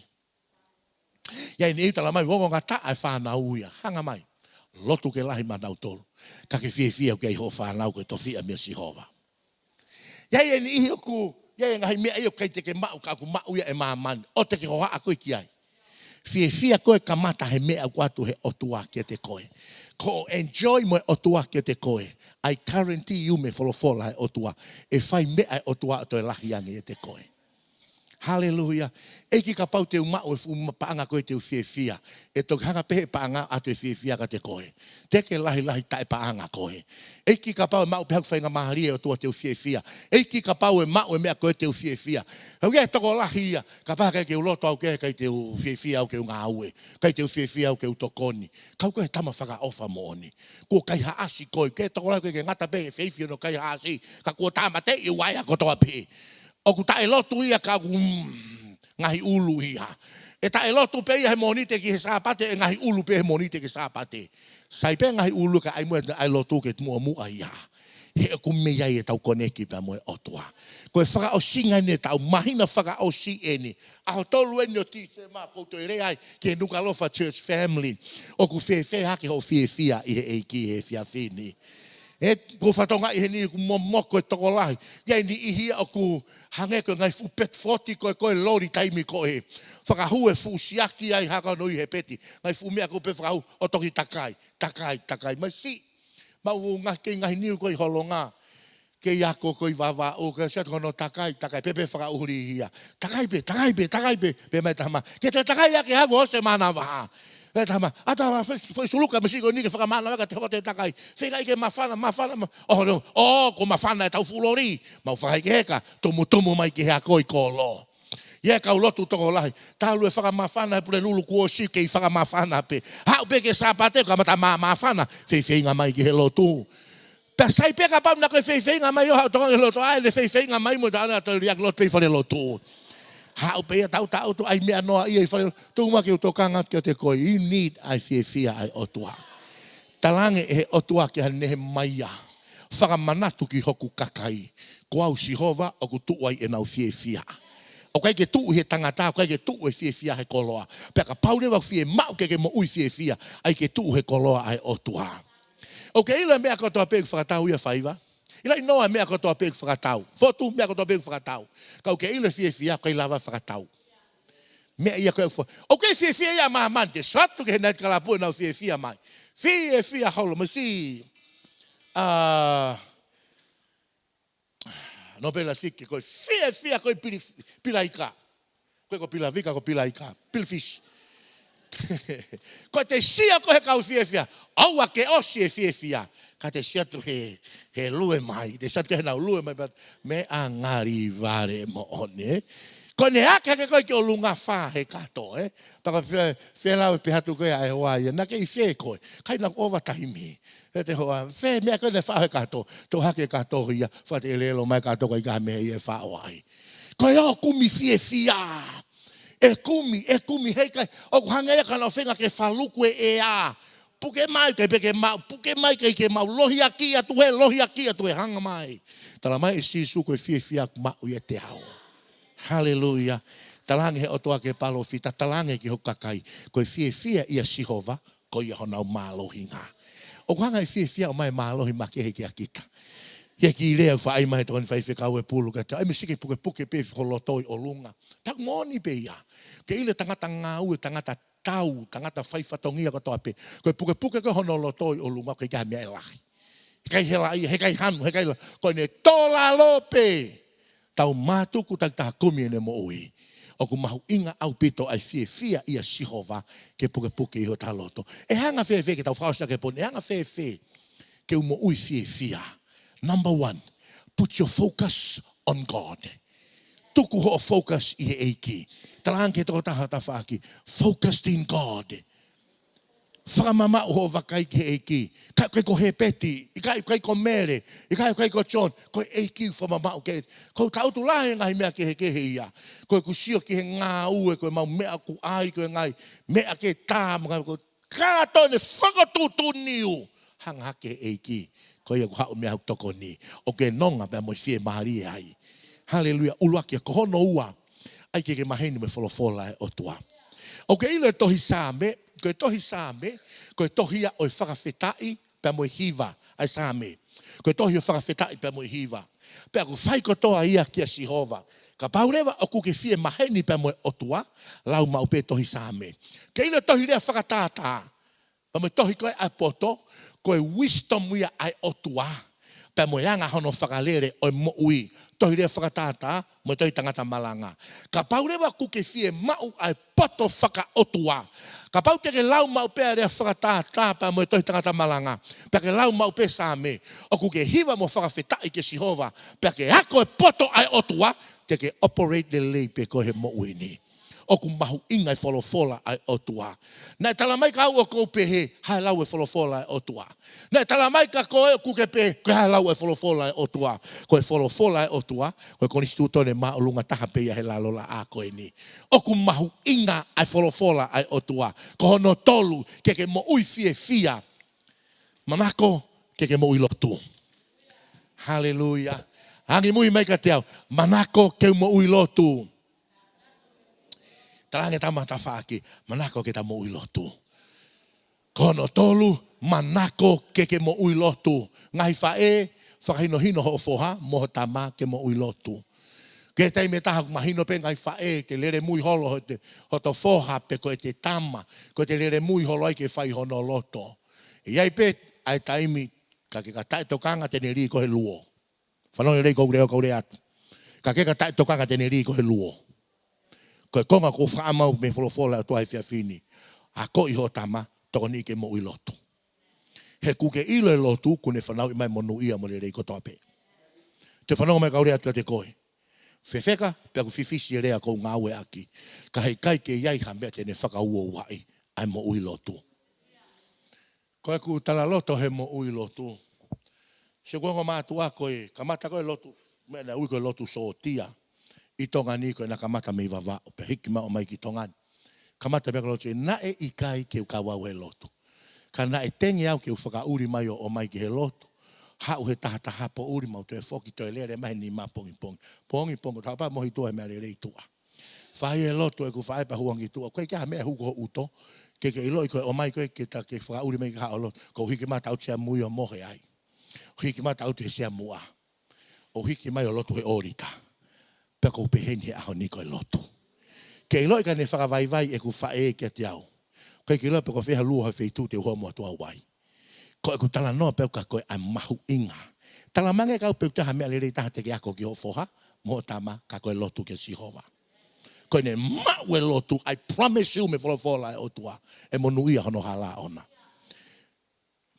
ʻI ai e niʻihi talamai ʻoku ngataʻa e fānau ia. Hanga mai. Lotu ke lahi maʻanautolu. Ka ke fiefia ʻoku ʻi ai hoʻo fānau ko e tofiʻa meia Sihova. ʻI ai e niʻihi ʻoku, ʻi ai e ngaahi meʻa ia ʻoku ʻikai te ke maʻu ka ʻoku maʻu ia ʻe māmani. ʻOua te ke hohaʻa koe ki ai. Fiefia koe kamata he meʻa ʻoku ʻoatu ʻe he ʻOtua kiate koe. Ko e enjoy mo e ʻOtua kiate koe. I guarantee you mei he folofola ʻa e ʻOtua, ʻe fai meʻa ʻa e ʻOtua ʻo toe lahi ange ʻiate koe. Haleluia. ʻEiki, kapau te u maʻu e fuʻu ma-, paʻanga ko ē te u fiefia, ʻe toki hanga pē ʻe he paʻanga ʻo ʻoatu e fiefia kiate koe? Te ke lahilahi taʻepaʻanga koe. ʻEiki, kapau ʻe maʻu pē haʻaku faingamālie ʻOtua te u fiefia. ʻEiki, kapau ʻe maʻu e meʻa ko ē te u fiefia. Hau ia e tokolahi ia, kapau ʻe ʻikai ke u loto au ke ʻikai te u fiefia au ke u ngāue. ʻIkai te u fiefia au ke u tokoni. Kau ko e tama fakaʻofa moʻoni. Kuo kaihaʻasi koe, ke tokolahi koe ke ngata pē he feifi hono kaihaʻasi, ka kuo tāmateʻi ʻe he vaʻe kotoa pē. ʻOku taʻelotu ia ka ʻoku, mm, ngaahi ʻulu ia. ʻE taʻelotu pē ia he Mōnite ki he Sāpate, ʻe ngaahi ʻulu pē he Mōnite ki he Sāpate. Sai pē ngaahi ʻulu ka ʻai muʻa ʻai lotu ke muʻomuʻa ia. He ʻoku mei ai ʻetau koneki pea mo e ʻOtua. Ko e fakaʻosinga eni ʻetau māhina fakaʻosi eni. ʻAho tolu eni ʻo Tīsema, ʻoku ou toe lea ai ki he Nukuʻalofa Church Family. ʻOku fēfē hake hoʻo fiefia ʻi he ʻEiki he efiafi ni? ʻE, ʻoku ou fakatokangaʻi heni ʻoku momoko e tokolahi. ʻI ai e niʻihi ia ʻoku hangē ko e ngaahi fuʻu peti foti ko ē, ko e loli taimi ko ē. Fakahū e fuʻu siaki ai haka no ʻi he peti. Ngaahi fuʻu meʻa ko ē pē fakahū ʻo toki takai, takai, takai. Mai si. Mau ngaahi kei ngaahi niu ko ē ʻi holonga. Kei ako ko ē ʻi Vavaʻu, ke siʻi atu ko hono takai, takai, pē pē fakaʻuhuli ia. Takai pē, takai pē, takai pē, pē mai tama. Ke te takai ake haku ose manava. Pē tama, ʻa tama, foʻi, foʻi suluka mesi ko eni ke fakamanava ka te hoko atu e takai. Feinga ke māfana, māfana, mā-, ʻo, no, ʻo, kuo māfana ʻetau fuʻu loli. Mau fakaʻi ke heka, tumutumu mai ki he ako ʻi kolo. ʻI ai e kau lotu tokolahi. Talu e fakamāfana he Pulelulu kuo ʻosi kei fakamāfana pē. Haʻu pē ki he Sāpate, kamata mā-, māfana, feifeinga mai ki he lotu. Pea sai pē kapau naʻa ko e feifeinga mai ʻo haʻu tokanga ki he lotu, ʻa ē naʻe feifeinga mai mo taʻana ʻo liʻaki lotu pē ʻi falelotu. Haʻu pē ia tautautau ʻai meʻa noa ia ʻi falelotu. Tuku mai ke u tokanga kiate koe, you need ʻa e fiefia ʻa e ʻOtua. Talaange ʻe he ʻOtua kia Nehemaia, fakamanatu ki hoku kakai, ko au Sihova ʻoku tuʻu ai ʻenau fiefia. ʻOku ʻikai ke tuʻu he tangata, ʻoku ʻikai ke tuʻu e fiefia he koloa. Pea kapau leva ʻoku fiemaʻu ke ke moʻui fiefia, ʻai ke tuʻu he koloa ʻa e ʻOtua. ʻOku ke ʻilo e meʻa kotoa pē ʻoku fakatau ia faiva. ʻIlo ʻe Noa e meʻa kotoa pē ʻoku fakatau. Fotu, meʻa kotoa pē ʻoku fakatau. Ka ʻoku ke ʻilo e fiefia ʻoku ʻikai lava fakatau. Meʻa ia ko ē ʻoku fa-, ʻoku ke fiefia ia ʻa māmani, te sio atu ki he naitikalapu ʻenau fiefia mai. Fiefia holo, mai si. ʻA, Nōpela Siki, ko e fiefia ko ē pili-, pilaika. Ko e ko Pilavika, ko Pilaika, Pilifisi. Ko e te sio ko ē he kau fiefia. ʻOua ke ʻosi e fiefia. Ka te sio atu he, he lue mai. Te sio atu ki heʻenau lue mai, but meʻa ngali vale moʻoni, ē? Ko ʻene hake hake ko ē ki ʻolunga fā he kato, ē? Pea ko e fē, fē lau pē atu ko ē ʻa e hoa ia. Naʻa ke ʻi fē koe? ʻIkai, naʻa ku ʻova taimi. He te hoa, fē meʻa ko ē naʻe faʻo he kato, toʻo hake e kato ia, fakaʻelelo mai e kato ko e ʻikai ha meʻa ia ʻe faʻo ai. Ko e ō kumi fiefia. ʻE kumi, ʻe kumi, heʻikai, ʻoku hangē ia ka naʻa ku feinga ke faluku e ʻea. Puke mai, ʻikai pē ke maʻu, puke mai, ʻikai ke maʻu, lohiakiʻi atu ē, lohiakiʻi atu ē, hanga mai. Talamai ʻe Sīsū ko e fiefia ʻoku maʻu ʻiate au. Haleluia. Talaange he ʻOtua ki he palōfita, talaange ki hoku kakai, ko e fiefia ʻia Sihova, ko ia honau mālohinga. ʻOku hanga ʻe he fiefia ʻo ʻomai e mālohi makehe kia kita. He kiʻi lea ʻoku faʻa ʻai mai he tokoni faifekau e pulu ka te ai me sike pukepuke pē ho loto ʻi ʻolunga. Taku moʻoni pē ia. Ke ʻilo e tangata ngāue, tangata tau, tangata fai fatongia kotoa pē. Ko e pukepuke ko hono loto ʻi ʻolunga, ʻoku ʻikai ha meʻa ʻe lahi. Heʻikai helaʻia, heʻikai hanu, heʻikai la. Ko ʻene tō lalo pē. Tau mātuku takitaha kumi ʻene moʻui. ʻOku mahuʻinga ʻaupito ʻa e fiefia ʻia Sihova ke pukepuke ʻi hota loto. ʻE hanga fēfē ke tau fakaʻosi ʻaki e poini, ʻe hanga fēfē ke u moʻui fiefia? Number one, put your focus on God. Tuku hoʻo focus ʻi he ʻEiki. Talaange ki he tokotaha tafaʻaki, focused in God. Fakamamaʻu hoʻo vakai ki he ʻEiki. ʻIkai, ʻikai ko Hepeti, ʻikai, ʻikai ko Mele, ʻikai, ʻikai ko John, ko e ʻEiki fakamamaʻu ke. Ko e tau tulahi ngaahi meʻa kehekehe ia. Ko ʻeku sio ki he ngāue, ko e mau meʻa ʻoku ʻai, ko e ngaahi meʻa ke tā, mo e ngaahi ko kātoa ʻene fakatuʻutuʻuni ʻo hanga hake he ʻEiki. Ko ia ʻoku haʻu mei ai hoku tokoni. ʻOku ke nonga pea mo e fiemālie ai. Haleluia. ʻUluaki ia, ko hono ua, ʻai ke ke maheni mo e folofola ʻa e ʻOtua. ʻOku ke ʻilo e tohi Saame, ko e tohi Saame, ko e tohi ia ʻo e fakafetaʻi pea mo e hiva, ʻa e Saame. Ko e tohi ʻo e fakafetaʻi pea mo e hiva. Pea ʻoku fai kotoa ia kia Sihova. Kapau leva ʻoku ke fie maheni pea mo e ʻOtua, lau maʻu pē tohi Saame. Ke ʻilo e tohi lea fakatātā, pea mo e tohi ko ē ʻa e poto, ko e wisdom ia ʻa e ʻOtua. Pea mo e anga hono fakalele ʻo e moʻui. Tohi lea fakatātā, mo e tohi tangata malanga. Kapau leva ʻoku ke fie maʻu ʻa e poto fakaʻotua. Kapau te ke lau maʻu pē ʻa e lea fakatātā pea mo e tohi tangata malanga. Pea ke lau maʻu pē Saame. ʻOku ke hiva mo fakafetaʻi kia Sihova. Pea ke ako e poto ʻa e ʻOtua. Te ke operate lelei pē koe he moʻui ni. ʻOku mahuʻinga e folofola ʻa e ʻOtua. Naʻe tala mai kia au ʻoku ou pehē, ʻe lau e folofola ʻa e ʻOtua. Naʻe tala mai kia koe ʻoku ke pehē, ʻe lau e folofola ʻa e ʻOtua. Ko e folofola ʻa e ʻOtua, ko e konisitūtone māʻolunga taha pē ia he lalo laʻā ko eni. ʻOku mahuʻinga ʻa e folofola ʻa e ʻOtua. Ko hono tolu, ke ke moʻui fiefia. Manako ke ke moʻui lotu. Haleluia. Angimui mai kiate au. Manako ke u moʻui lotu. Talaange ki he tama tafaʻaki, manako ke ta moʻui lotu. Ko hono tolu, manako ke ke moʻui lotu. Ngaahi faʻē, fakahinohino hoʻo foha mo ho tama ke moʻui lotu. Ko e taimi ʻe taha ʻoku mahino pē ngaahi faʻē, te lele mui holo hoto, hoto foha pe ko ʻete tama, ko ʻete lele mui holo ai ke fai hono loto. ʻE ʻi ai pē ʻa e taimi, ka ke ka taʻetokanga te ne lī koe he luo. Fanongo lelei ʻoku ou lea, ʻoku ou lea atu. Ka ke ka taʻetokanga te ne lī koe he luo. Ko e konga ʻoku ou fakaʻamu mei he folofola ʻa e ʻOtua he efiafi ni. Akoʻi hoʻo tama, tokoniʻi ke moʻui lotu. He ʻoku ke ʻilo e lotu, ʻoku ne fanauʻi mai monūʻia mo lelei kotoa pē. Te fanongo mai kau lea atu kiate koe. Fefeka, pea ʻoku fifisi e lea ʻoku ou ngāueʻaki. Ka heʻikai ke ʻi ai ha meʻa te ne fakauouaʻi ʻa e moʻui lotu. Ko ʻeku talaloto he moʻui lotu. Sio, ʻoku ou ongo mātuʻa ko e kamata ko e lotu, meʻa naʻe ui ko e lotu sōtia. ʻI Tonga ni ko ē naʻe kamata mei Vavaʻu, pea hiki mai ʻo ʻomai ki Tonga ni. Kamata pē ko e lotu, naʻe ʻikai ke u kau au he lotu. Ka naʻe tengi au ke u fakaʻuli mai ʻo ʻomai ki he lotu. Haʻu he taha taha poʻuli mau toe foki toe lele mai he nima pongipongi. Pongipongi, tau pā mohi tuʻa he meʻa lelei tuʻa. Fai e lotu ʻeku faʻē pea huangi tuʻa. ʻOku ʻikai ke ʻi ai ha meʻa ʻe hū ki ho ʻuto. Ke ke ʻiloʻi ko e ʻomai ko ē ke ta ke fakaʻuli mai ke haʻu ʻo lotu. ʻOku ou hiki mai ʻo tautea mui ʻo mohe ai. ʻOku ou hiki mai ʻo tautea he sea muʻa. ʻOku ou hiki mai ʻo lotu he ʻōlita. Pea ʻoku ou pehē ni he ʻaho ni ko e lotu. Ke ʻiloʻi ka ne fakavaivai ʻeku faʻē kiate au. ʻOku ʻikai ke ʻilo pe ko fē ha luo ha feituʻu te u homo atu au ai. Ko ʻeku talanoa pē au kia koe ʻa e mahuʻinga. Talamai ange kau pe ʻoku ʻi ai ha meʻa lelei taha te ke ako ki hoʻo foha, mo hoʻo tama, ka ko e lotu kia Sihova. Ko ʻene maʻu e lotu, I promise you mei he folofola ʻa e ʻOtua, ʻe monūʻia hono hala ʻoʻona.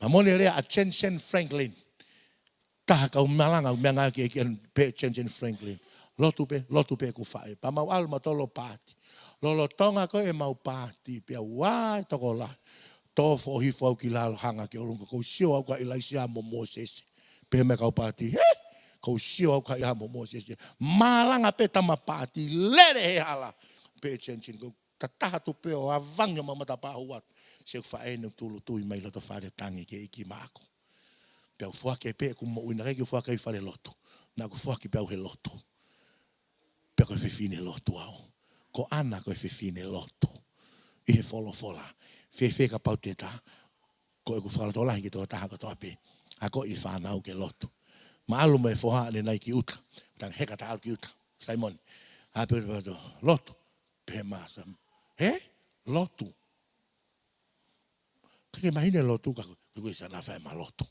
Mahino e lea ʻa Jentezen Franklin. Taha kau malanga, meʻangāue ki he ʻEiki, pehē ʻe Jentezen Franklin. Lotu pē, lotu pē ʻeku faʻē. Pea mau ʻalu mautolu ʻo paati. Lolotonga ko ē ʻemau paati, pea ʻoua ʻe tokolahi. Tō foʻohifo au ki lalo hanga ki ʻolunga, ʻoku ou sio au kia ʻIlaisiā mo Mōsese. Pehē mai e kau paati, hē? ʻOku ou sio au kia ʻIlaisiā mo Mōsese. Malanga pē tama paati, lele he hala. Pehē ʻe Jentezen, ʻoku ou tataha atu pē ʻo avangi homau matapā ʻo hū atu. Sio ki he faʻē ni ʻoku tūʻulutui mai loto fale, tangi ki he ʻEiki, Māʻoku. Pea u foaki pē ʻeku moʻui, naʻe ʻikai ke u foaki ʻi fale lotu. Naʻá ku foaki pē au he lotu. Pea ko e fefine lotu au. Ko ʻAna ko e fefine lotu. ʻI he folofola. Fēfē kapau te ta, ko ʻeku fakalotolahi ki he tokotaha kotoa pē. Akoʻi e fānau ke lotu. Mā ʻalu mo e foha ʻanenai ki ʻuta. Tang heka ta ʻalu ki ʻuta. Saimone. Hape ʻuta pato. Lotu. Pehē mai Sam. He? Lotu. Ka ke mahino e lotu ka ko e siana fai ma lotu.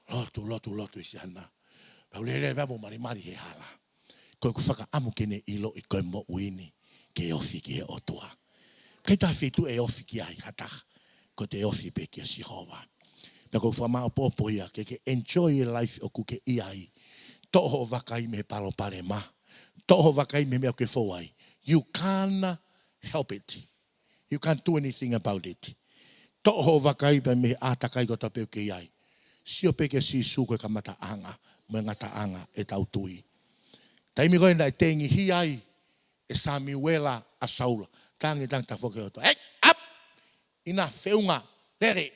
Lotu, lotu, lotu e siana. Pau lele pea mo malimali he hala. Ko ʻeku fakaʻamu ke ne ʻiloʻi ko e moʻui ni ke ofi ki he ʻOtua. ʻIkai toe fitu e ofi ki ai ha taha. Ko e ofi pē kia Sihova. Pea ko e fakamāʻopoʻopo ia ke ke enjoy e life ʻoku ke ʻi ai. Toʻo hoʻo vakai mei he palopalema. Toʻo hoʻo vakai mei he meʻa ʻoku ke fou ai. You can't help it. You can't do anything about it. Toʻo hoʻo vakai pē mei he ʻātakai kotoa pē ʻoku ke ʻi ai. Sio pē kia Sīsū ko e kamataʻanga, mo e ngataʻanga ʻetau tui. Taimi ko ē naʻe tengihia ai ʻe Samiuela ʻa Saula. Tangi, tangi, tafoki ʻOtua. Hey, up! ʻIna feʻunga, lele.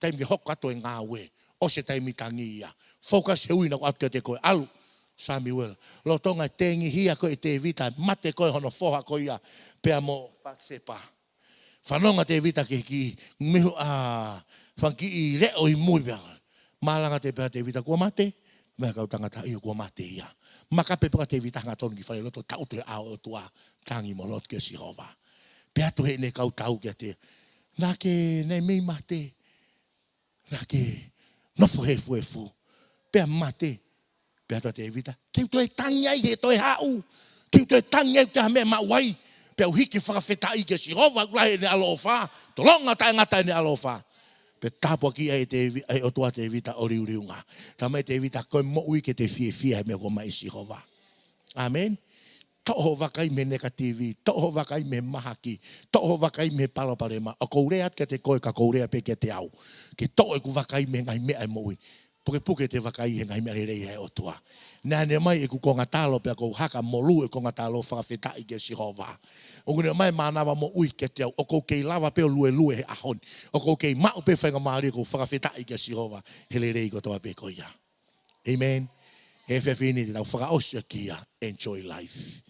Taimi ke hoko atu e ngāue. ʻOsi e taimi tangi ia. Focus he ui naʻa ku ʻatu kiate koe, ʻalu. Samiuela. Lolotonga e tengihia ko ē ʻe Tēvita, mate ko ē hono foha ko ia, pea mo Patisepa. Fanongo ʻa Tēvita ki he kiʻi meʻa, ʻa, fanga kiʻi leʻo ʻi mui pea. Malanga atu pē ʻa Tēvita kuo mate, meʻa kau tangata ʻio kuo mate ia. Maka pē pea Tēvita hangatonu ki fale loto taʻutu he ʻao ʻo e ʻOtua, tangi mo lotu kia Sihova. Pea ʻatu heʻene kau tau kiate ia. Naʻa ke, naʻe mei mate. Naʻa ke nofo he efuefu. Pea mate. Pea ʻatu ʻa Tēvita. Ke u toe tangi ai he toe haʻu. Ke u toe tangi ai he toe ha meʻa maʻu ai. Pea u hiki fakafetaʻi kia Sihova ʻoku lahi ʻene ʻaloʻofa. Tolonga taʻengata ʻene ʻaloʻofa. Pea tāpuakiʻi ai ʻe Tēvi-, ʻe he ʻOtua ʻa Tēvita ʻo liuliunga. Talamai ʻe Tēvita ko e moʻui ke te fiefia he meʻa kuo ʻomai ʻe Sihova. ʻĀmeni. Toʻo hoʻo vakai mei he negative, toʻo hoʻo vakai mei he mahaki, toʻo hoʻo vakai mei he palopalema. ʻOku ou lea atu kiate koe ka ʻoku ou lea pē kiate au. Ke toʻo ʻeku vakai mei he ngaahi meʻa ʻo e moʻui. Pukepuke ʻete vakai he ngaahi meʻa lelei ʻa e ʻOtua. Naʻa ne ʻomai ʻeku konga talo pea ʻoku ou haka molū ʻeku konga talo fakafetaʻi kia Sihova. ʻOku ne ʻomai mānava moʻui kiate au. ʻOku ou kei lava pē ʻo luelue he ʻaho ni. ʻOku ou kei maʻu pē faingamālie ʻoku ou fakafetaʻi kia Sihova he lelei kotoa pē ko ia. ʻĒmeni. He efiafi ni te tau fakaʻosi ʻaki ia, enjoy life.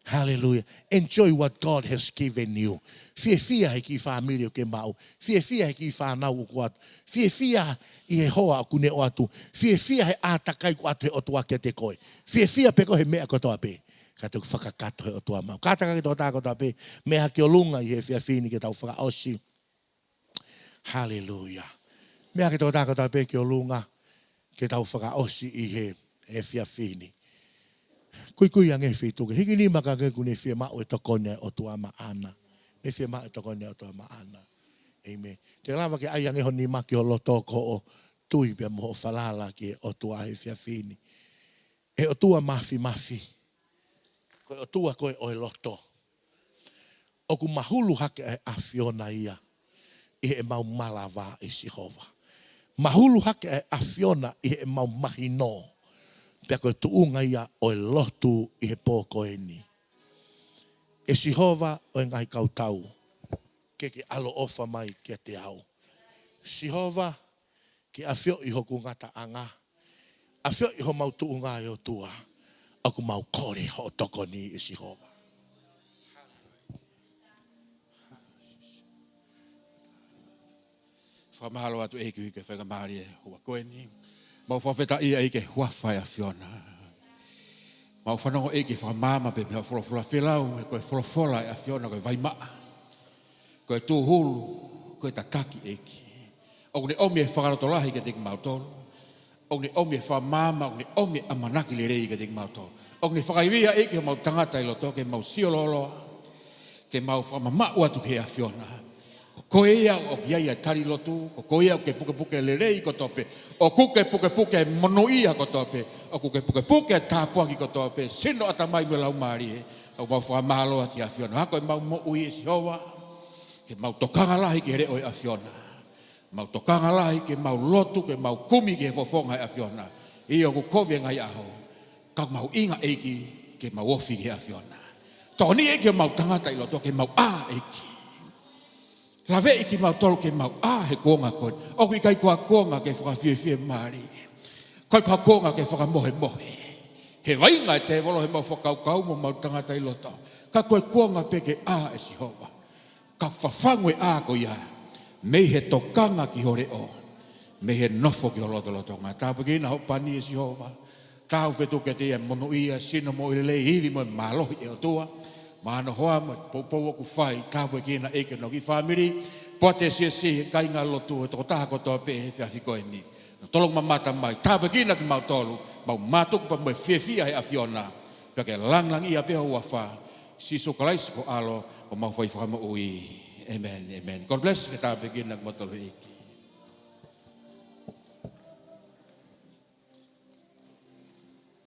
Hallelujah. Enjoy what God has given you. Fiefia he kiʻi fāmili ʻoku ke maʻu. Fiefia he kiʻi fānau ʻoku ʻoatu. Fiefia ʻi he hoa ʻoku ne ʻoatu. Fiefia he ʻātakai ʻoku ʻoatu he ʻOtua kiate koe. Fiefia pē koe he meʻa kotoa pē. Ka te u fakakakato he ʻOtua maʻau. Kātaki ke tau tā kotoa pē. Meʻa hake ʻolunga ʻi he efiafi ni ke tau fakaʻosi. Haleluia. Meʻa hake tau tā kotoa pē ki ʻolunga, ke tau fakaʻosi ʻi he, he efiafi ni. Kuikui ange he feituʻu ke hiki nima ka ke ʻoku ne fiemaʻu e tokoni ʻa e ʻOtua maʻana. Ne fiemaʻu e tokoni ʻa e ʻOtua maʻana. ʻĒmeni. Te lava ke ʻai ange ho nima ki ho loto ko hoʻo tui pea mo hoʻo falala ki he ʻOtua he efiafi ni. ʻE ʻOtua Māfimafi. Ko e ʻOtua ko ē ʻo e loto. ʻOku mahulu hake ʻa e ʻAfiona ia ʻi heʻemau malava ʻe Sihova. Mahulu hake ʻa e ʻAfiona ʻi heʻemau mahino. Pea ko e tuʻunga ia ʻo e lotu ʻi he pō ko eni. ʻE Sihova ʻo e ngaahi kautau, ke ke ʻaloʻofa mai kiate au. Sihova, ke ʻafioʻi hoku ngataʻanga. ʻAfioʻi homau tuʻunga ʻe ʻOtua. ʻOku mau kole hoʻo tokoni ʻe Sihova. Fakamahalo atu ʻEiki ki he faingamālie ʻo e ʻaho ko eni. Mau fakafetaʻi ʻEiki he huafa ʻo e ʻAfiona. Mau fanongo ʻEiki fakamaama pē mei he folofola felau, he ko e folofola ʻa e ʻAfiona ko e vai maʻa. Ko e tūhulu, ko e tataki ʻEiki. ʻOku ne ʻomi e fakalotolahi kiate kimautolu. ʻOku ne ʻomi e fakamaama, ʻoku ne ʻomi e ʻamanaki lelei kiate kimautolu. ʻOku ne fakaivia ʻEiki homau tangata ʻi loto ke mau sio loloa. Ke mau fakamamaʻu atu ki he ʻAfiona. Ko koe ia ʻoku ʻi ai ʻa e tali lotu, ko koe ia ʻoku ke pukepuke lelei kotoa pē. ʻOku ke pukepuke monūʻia kotoa pē. ʻOku ke pukepuke tāpuaki kotoa pē. Sino, ʻatamai mo e laumālie. ʻOku mau fakamālō atu ki he ʻAfiona. Ako ʻemau moʻui ʻe Sihova. Ke mau tokanga lahi ki he leʻo ʻo e ʻAfiona. Mau tokanga lahi ke mau lotu, ke mau kumi ki he fofonga ʻo e ʻAfiona. ʻIo, ʻoku kovi e ngaahi ʻaho. Ka mau ʻinga ʻEiki ke mau ofi ki he ʻAfiona. Tokoni ʻEiki homau tangata ʻi loto ke mau ʻā ʻEiki. Laveʻi kimautolu ke mau ʻā he kuonga ko eni. ʻOku ʻikai ko ha kuonga ke fakafiefiemālie. ʻIkai ko ha kuonga ke fakamohemohe. He vaʻinga e tēvolo heʻemau fakakaukau mo homau tangata ʻi loto. Ka ko e kuonga pē ke ʻā ʻe Sihova. Ka fafangu e ʻā ko ia. Mei he tokanga ki ho leʻo. mei he nofo ki ho lotolotonga. Tāpuekina hoʻo pani ʻe Sihova. Tau fetuku kiate ia e monūʻia, sino moʻui lelei, ivi mo e mālohi ʻe ʻOtua. Mo hono hoa mo e poupou ʻoku fai, tāpuekina ʻEiki hono kiʻi fāmili. Poate siasi, kāinga lotu, e tokotaha kotoa pē he efiafi ko eni. Tolonga mamata mai, tāpuekina kimautolu, mau mātuku pē mo e fiefia he ʻAfiona. Pea ke langilangiʻia pē ho huafa, Sīsū Kalaisi ko ho ʻAlo, ko homau fai fakamoʻui. ʻĒmeni, ʻēmeni. God bless, ke tāpuekina kimautolu ʻe he ʻEiki.